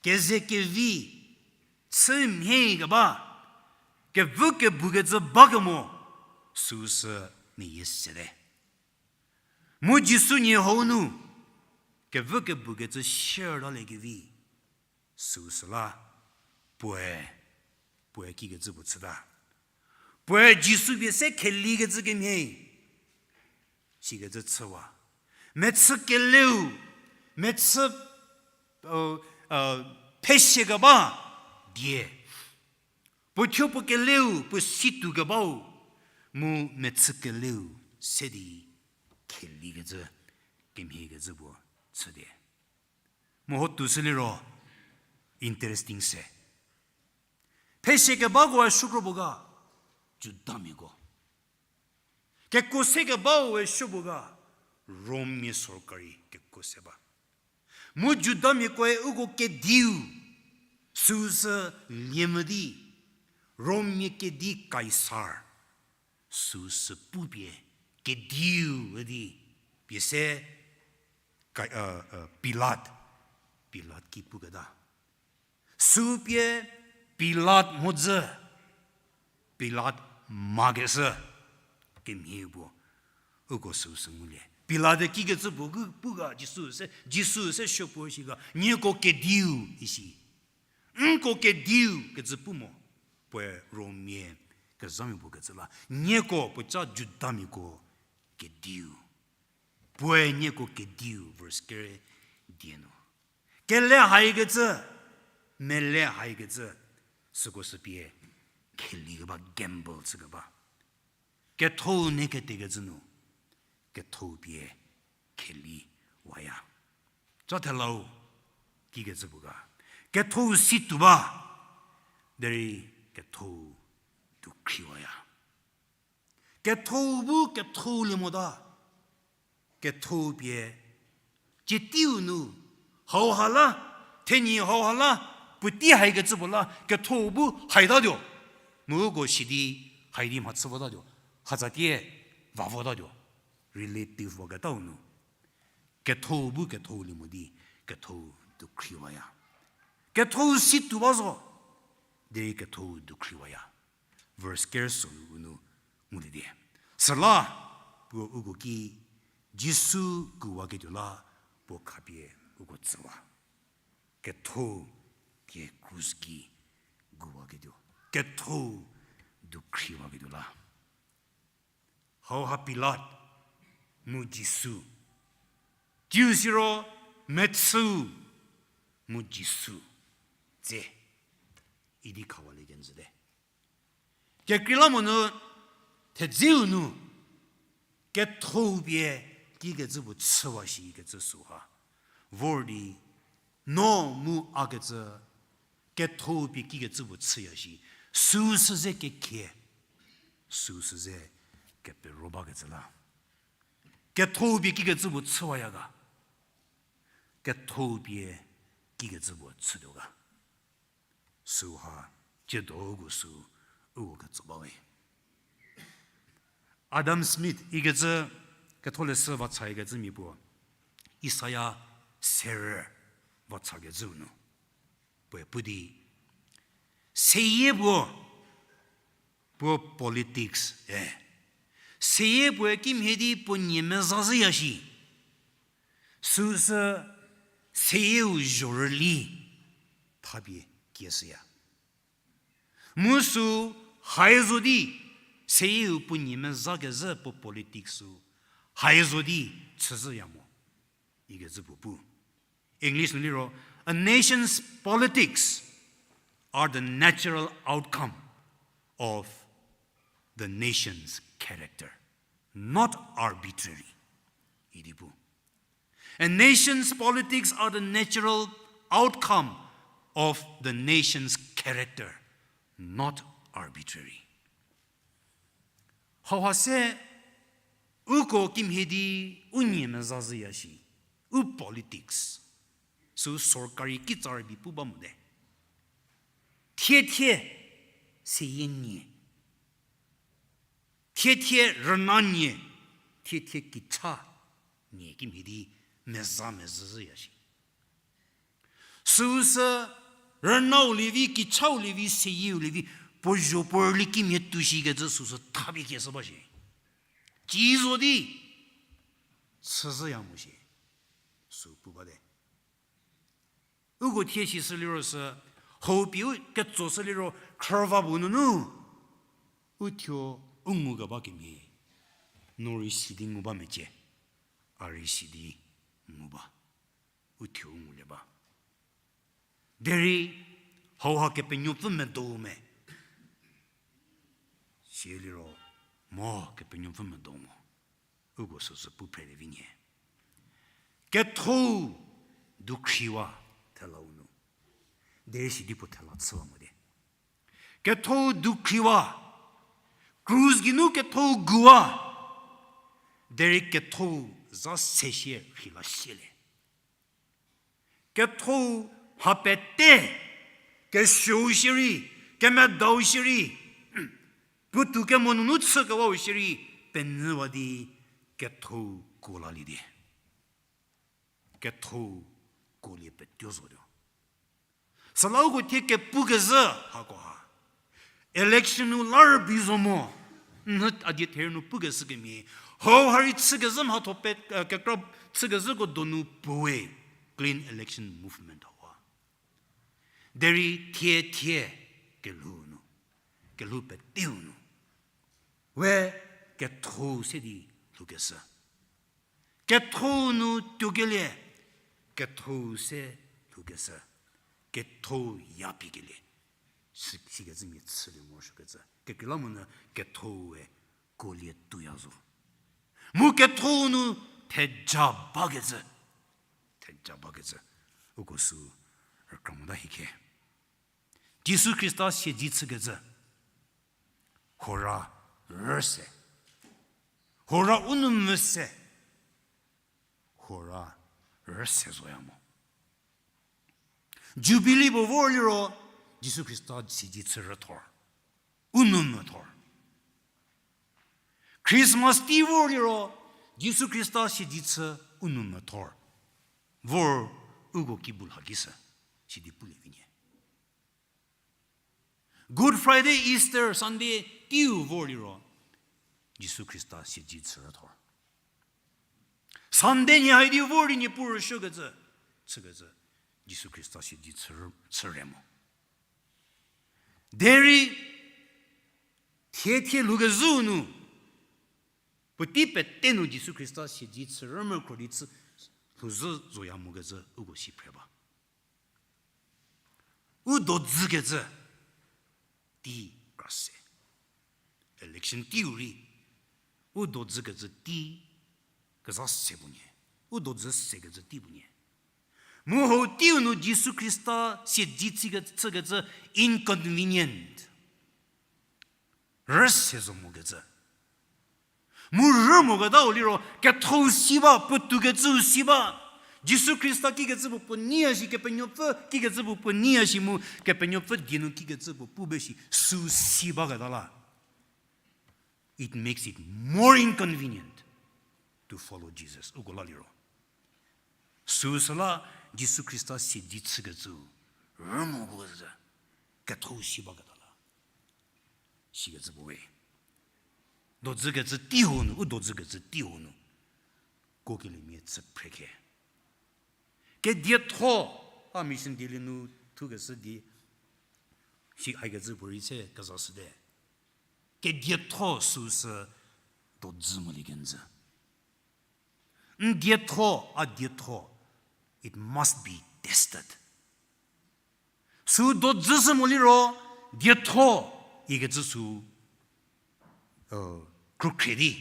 keze kevi chü mhie keba, kevü kebukecü bakemo, süu sü meyie sete. Mu Jisu nie hau nu kevü kebukecü share lalie kevi, süu süla puoe, puoe kikecü puo chüta. Puoe Jisu pie se khelikecü kemhie, sikecü chüwa. Mechü keleu, mechü, uh, uh, pheshie keba die. Puo thuo puo keleu, puo situ kebau, mu mechü keleu se di khelikecü, kemhiekecü puo chüte. Mu ho tushü liro, interesting se. Pheshie kebakoe suo kro puo ga, Judamiako. Kekuo se kebau we suo puo ga, Rommia sorkari kekuo se ba. Mu Judamiakoe uko kediu, süu sü lie mo di, Rommia kedi Kaisar, süu sü pupie, kediu di, pie se, Ka-, uh, uh, Pilat, Pilat ki puketa. Süu pie Pilat mhodzü, Pilat makeshü, kemhie puo, uko süu sü ngulie. Pilat-e kikecü puo pu ga Jisu se, Jisu se suo puo shi ga, nieko kediu isi. Nko kediu kecü pu mo, puoe Rommia kezhamia puo kecü la. Nieko puoca Judamiako kediu. Puoe nieko kediu, verse kere die nu. Kele haikecü, mele haikecü, süko sü pie kheli keba, gamble chü keba. Kethou ne ketekecü nu, kethou pie kheli waya. Ca thelau, kikecü puo ga. Kethou si tuo ba, derei kethou dukhriwaya. Kethou bu kethou lie mota. Kethou pie, cietiu nu, hauha la, thenyi hauha la, puotei haikecü puo la, kethou bu haitatuo. Mu uko sidi, hai di mhachü votatuo. Hatsatie, va votatuo. Relative waketau nu. Kethou bu kethou lie mo di, kethou dukhriwaya. Kethou si tuo ba zo, derei kethou dukhriwaya. Verse ker sonu nu ngulie die. Süla, puo uko ki, Jisu kuwaketuo la, puo khapie uko tsüwa. Kethou pie krus ki kuwaketuo. Kethou dukhriwaketuo la. Hauha Pilat, mu Jisu. Tsiu siro mechüu, mu Jisu. Tse, idi khawalie kenjüte. Kekreilamonyü, thedzeu nu, kethou pie kikecü puo chüwa shi kecü süha. Vor di, no mu a kecü, kethou pie kikecü puo chüya shi, süu sü ze kekhie, süu sü ze kepero bakecü la. Kethou pie kikecü puo chüwaya ga. Kethou pie kikecü puo chütuo ga. Süha, tsiedo uko sü, uko ketso bawe. Adam Smith ikecü, ketholeshü vacha ikecü mia puo, Isaiah serü vachakecüu nu. Puoe pu di, seyie puo, puo politics, e. Seyie puoe kimhie di puo nie mezazhüya shi. Süsü seyieu zhorüli thapie kieshüya. Mu sü hai zo di seyieu puo nie mezha kezhü puo politics sü hai zo di chüzhüya mo. Ikecü puo pu. English nu liro, a nation's politics are the natural outcome of the nation's character, not arbitrary. Idi pu. A nation's politics are the natural outcome of the nation's character, not arbitrary. Hauha se uko kimhie di u nie mezazhüya shi, u politics, sü sorkari kitsa rübei pu ba mote. Thiethie seyie nie, thiethie rüna nie, thiethie kicha nie kimhie di meza mezhüzhüya shi. Süusü rünau lievi, kichau lievi, seyieu lievi, puo zho puo rüli kimhie tuoshikecü süusü thapie kieshü ba shi. Ci zo di chüzhüya mo shi. Süu pu bate. Uko thie shi sü liro sü, hau pie u ketso sü liro khrüva bu nunu, u thuo u ngukeba kemhie, no rei si di ngu ba mecie, a rei si di ngu ba, u thuo u ngulie ba. Derei hauha Kepenuopfü medo me. Siliro mo Kepenuopfü medo mo. Uko süsü pu phre de vi nie. Ketho-u dukhriwa thelau nu. Derei sidi puo thela chüwa mo de. Ketho-u dukhriwa. Krus geinu ketho-u guwa. Derei ketho-u za se sie rhila sielie. Ketho-u mha pete, kesuou shierei, kemedau shierei, puotou kemo nunu chükewau shierei, penyüwa di ketho-u kuo lalie di. Ketho-u kuolie petuo zotuo. Süla uko thie kepukezhü hakoha. Election nu la rübei zo mo. Nhü a die therü nu pukeshü kemhie. Hau ha rei chükezhü mhatho pe, eh, kekra chükezhüko donu puoe Clean Election Movement hauha. Derei thie thie kelhou nu. Kelhou peteu nu. We ketho-u se di lhoukeshü. Ketho-u nu tuokelie, ketho-u se lhoukeshü, ketho-u ya pikelie. Si, sikecü mia chülie morosuokecü. Kekreilamonyü ketho-ue kuolie tuoya zo. Mu ketho-u nu theja bakecü. Theja bakecü. Uko sü rükra mota hie khe. Jisu Khrista siedze chükecü. Hora rüse. Hora u nou mvü se. Hora rüse zoya mo. Jubilee puo vor liro, Jisu Khrista siedze chü rüthor. U nou mvüthor. Christmas tei vor liro, Jisu Khrista siedze chü u nou mvüthor. Vor uko ki bu lha ki sü, sidi pulie vi nie. Good Friday, Easter Sunday teiu vor liro, Jisu Khrista siedze chü rüthor. Sunday nie hai di vor di Niepuu rüsuokecü, chükecü, Jisu Khrista siedze chü rü, chü re mo. Derei, thie thie lhoukezhüu nu, puotei pete nu Jisu Khrista siedze chü rü mekro di chü lhouzhü zoya mokecü uko si phre ba. U dodzükecü tei kra se. Election teiu rei, u dodzükecü tei kezha se puo nie. U dodzü sekecü tei puo nie. Mu hau teiu nu Jisu Khrista siedze chükecü, chükecü inconvenient. Rüse zo mokecü. Mu rü moketau liro, ketho-u si ba, puotoukecüu si ba. Jisu Khrista kikecü puo puo neiya shi, Kepenuopfü kikecü puo puo neiya shi mu, Kepenuopfü die nu kikecü puo pu be shi, süu si baketa la. It makes it more inconvenient to follow Jesus. Uko la liro. Süu süla Jisu Khrista siedze chükecüu rü mokecü, ketho-u si baketa la. Sikecü puo we. Dodzükecü tei hau nu, u dodzükecü tei hau nu. Kuokeliemia chü phre khe. Kedietho, a mission dilie nu thukeshü di, si haikecü puorei se kezashüte. Kedietho süu sü dodzü molie kenjü. N dietho, a dietho, it must be tested. Sü dodzü sü mo liro, dietho ikecü sü, uh, khrükhrie di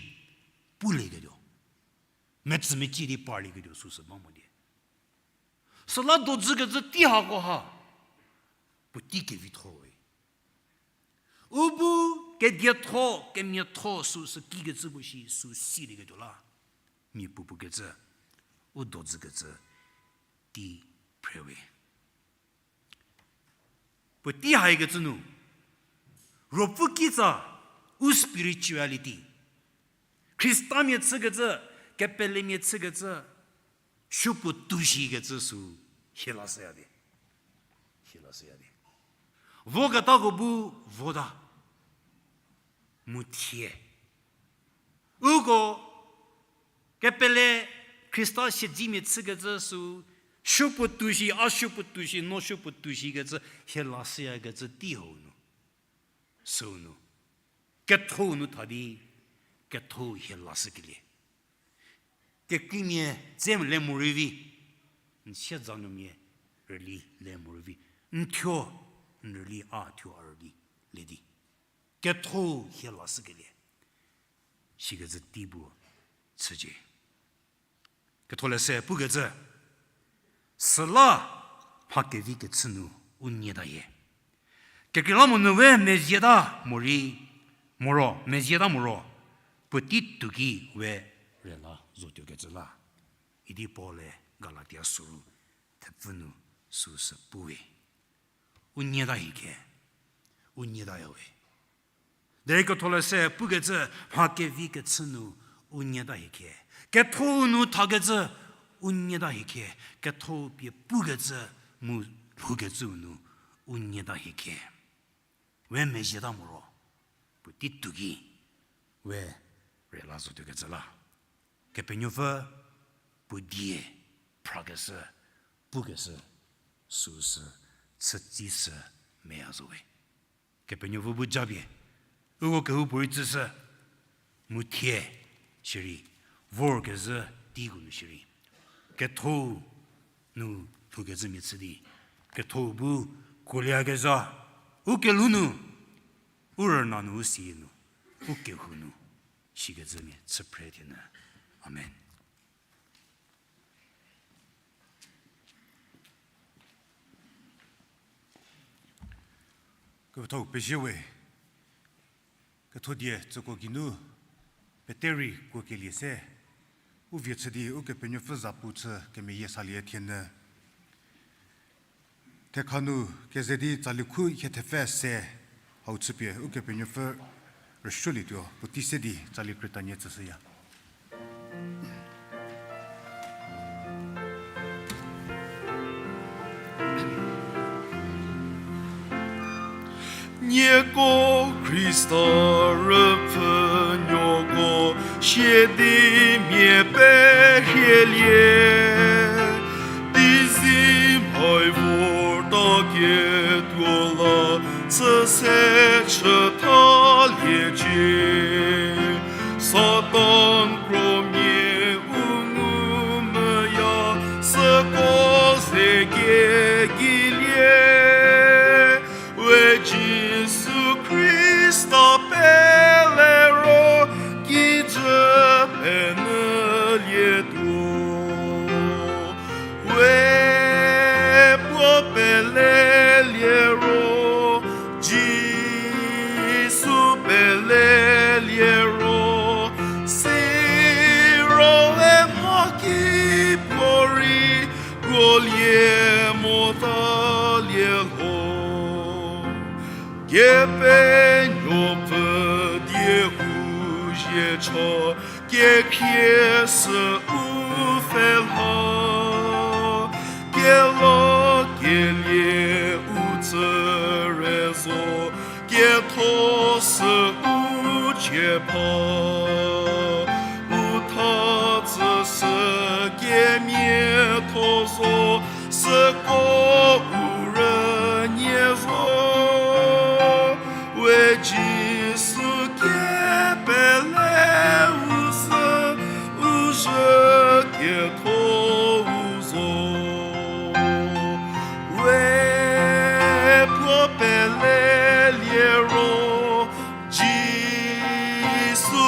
pulieketuo. Metsümeci di parlieketuo süsü ba mo die. Süla dodzükecü tei hako ha, puotei kevitho we. U bu kedietho, kemiatho süsü kikecü puo shi sü silieketuo la. Mia puopuo kecü, u dodzükecü tei phre we. Puotei haikecü nu, Ruopfü kitsa, u spirituality, Khristamia chükecü, kepelemia chükecü, supuo tushikecü sü, hie la shüya di. Hie la shüya di. Voketako bu vota. Mu thie. Uko kepele Khrista siedzemia chükecü sü, supuo tushi, a supuo tushi, no supuo tushikecü, hie la shüyakecü tei hau nu. Süu nu. Ketho nu tha di, ketho hie la shükelie. Kekreimia dze le morei vi, n siezanyumia rüli le morei vi, n thuo n rüli a thuo a rüli le di. Ketho hie la shükelie. Sikecü tei bu chücie. Ketholeshü pukecü, süla mha kevi kechü nu u nieta hie. Kekreilamonyü we mezieta morei, moro, mezieta moro, puotei tuo ki we rüla zotuokecü la. Idi Paul-e Galatia süru thepfü nu süsü puwe. U nieta hie khe, u nieta ya we. Derei ketholeshü pukecü mha kevi kechü nu u nieta hie khe. Ketho nu thakecü u nieta hie khe. Ketho pie pukecü mu lhoukecüu nu u nieta hie khe. We mezieta moro, puotei tuo ki, we rüla zotuokecü la. Kepenuopfü puo die phrakeshü, pukeshü, süsü, chütsishü, meya zo we. Kepenuopfü bu japie, uko kehoupuorei tsüshü, mu thie, shierei, vorkezhü teiko nu shierei. Ketho nu lhoukecümia chü di, ketho bu kuolieyakezha, u kelhou nu, u rüna nu, u sie nu, u kehou nu, sikecümia chü phre thienyü. Amen. Kepethau pezie we, kethodie tsüko geinu, pete rei kuokelie se, u vie chü di Ukepenuopfü za pu chü kemeyie salie thienyü. Thekha nu keze di tsali khu hie thepfü se hau chüpie Ukepenuopfü rüsuolietuo puotei se di tsali krütanie tsüshüya. Nieko Khrista rüpfhünuoko, siedimia perhielie, di zi mhai vorta ketuo la, süse chüthaliecie. Satan kromia u ngumvüya, süko ze kiekilie. We Jisu Khrista pele ro, kijü penyülietuo. We puo pelelie ro, Jisu pelelie ro, siro we mha ki puorei kuolie motalie lho. Kepenuopfü die huzie cha, kekhrie sü u pfhe lha, kelakelie u tsüre zo, ketho sü u cie pha, u tha tsüshü kemiatho zo, süko u rünie zo. We Jisu kepele u sü, u zhü ketho u zo. We puo pelelie ro, Jisu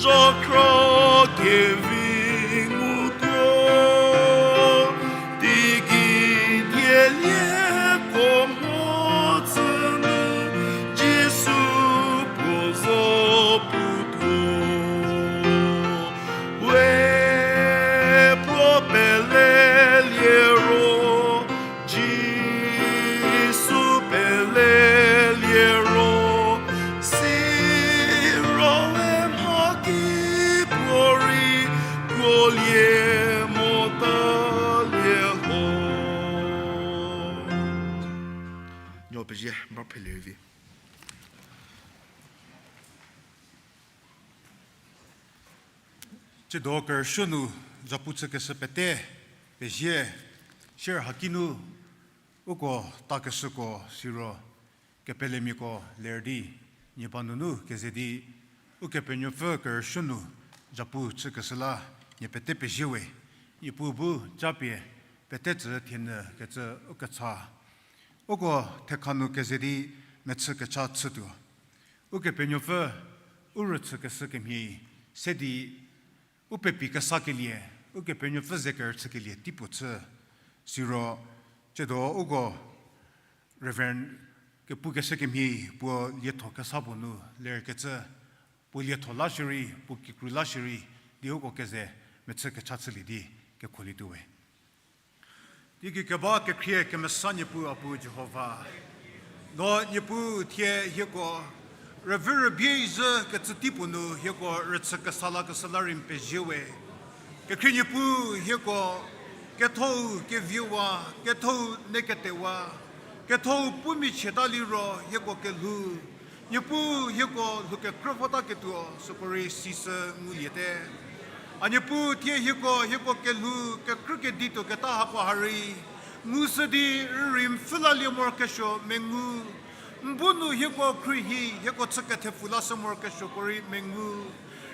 Sokhro kevi ngutuo, teigei dielieko mo tsünu, Jisu puo zo putuo. We puo pelelie ro, Jisu pelelie ro, siro we mha ki puorei kuolie motalie ho. Nuo pezie, ba phelie vi. Tsiedo kerüsuo nu zapu chükeshü pete pezie, sier haki nu uko takeshüko siro kepelemiako ler di, nie ba nunu keze di, Ukepenuopfü kerüsuo nu zapu chükeshü la nie pete pezie we, Niepuu bu japie pete tsü thienyü kecü ukecha uko thekha nu keze di mechü kecha chütuo. Ukepenuopfü u rüchükeshü kemhie se di u pepi kesakelie, Ukepenuopfü ze kerüchükelie teipuo chü. Siro, tsiedo uko Reverend Kepukeshü kemhie puo lietho kesa puo nu lerkecü, puo lietho la shierei, puo kikru la shierei, di uko keze mechü kecha chülie di kekholietuo we. Teigei keba kekhrie kemesa Niepuu, Apuo Jihova, no Niepuu thie hieko rüvü rübei zhü kecü teipuo nu hieko rüchü kesa lakeshü la rei n pezie we. Kekhrie Niepuu hieko kethou keviwa, kethou neketewa, kethou pumichieta liro hieko kelhou, Niepuu hieko lhou kekrü votaketuo süko rei sisü nguliete. A Niepuu thie hieko, hieko kelhou kekrü kedi tuoketa hako ha rei ngushü di rürei n pfhü lalie morokesuo mengu. N bu nu hieko khruohi, hieko chü kethepfu lashü morokesuoko rei mengu.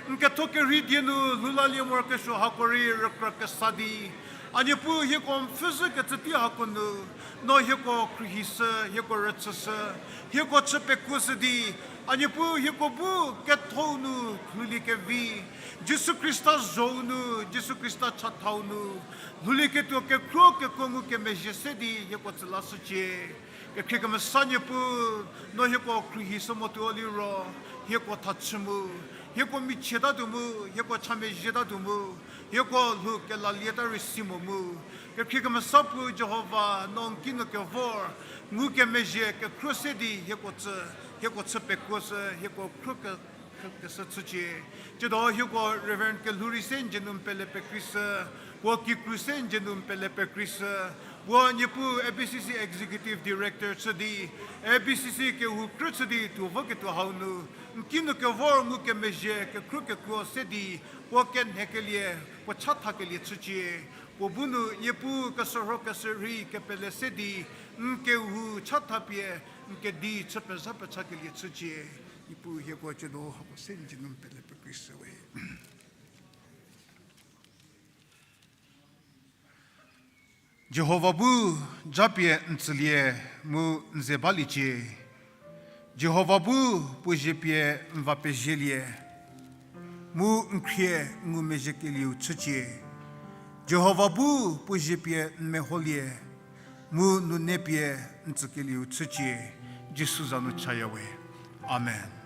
N ketho kerhei die nu lhou lalie morokesuo hako rei rükrü kesa di, a Niepuu hieko n pfhü zhü kecü tei hako nu, no hieko khruohishü, hieko rüchüshü, hieko chü pekuoshü di, a Niepuu hieko bu kethou nu lhouliekevi, Jisu Khrista zho-u nu, Jisu Khrista chathau nu lhoulieketuo kekhruo kekuo ngukemezhie se di hieko tsü lashücie. Kekhrie kemesa Niepuu, no hieko khruohishü motuo liro, hieko thachü mu, hieko michietatuo mu, hieko chamezhietatuo mu, hieko lhou kelalieta rei si mo mu. Kekhrie kemesa Puo Jihova, no n kinu kevor ngukemezhie kekhruo se di hieko tsü, hieko chü pekuoshü, hieko khruo ke- keshü chücie. Tsiedo hieko Reverend kelhou rei se n dzie nu n pele pekreishü, puo kikru se n dzie nu n pele pekreishü, puo Niepuu A B C C Executive Director chü di, A B C C kehou krü chü di tuo voketuo hau nu, n kinu kevor ngukemezhie kekhruo kekuo se di, puo kenhekelie, puo chathakelie chücie. Puo bu nu Niepuu keshürho keshürhei kepele se di, n kehou chathapie, n kedi chü pezha pechakelie chücie. Niepuu hieko tsiedo hako se n dzie nu n pele pekreishü we. Jihova bu japie n tsülie mu n ze baliecie. Jihova bu puo zie pie n va pezhielie, mu n khrie ngumezhiekelieu chücie. Jihova bu puo zie pie n meholie, mu nune pie n tsükelieu chücie. Jisu za nu chaya we. Amen.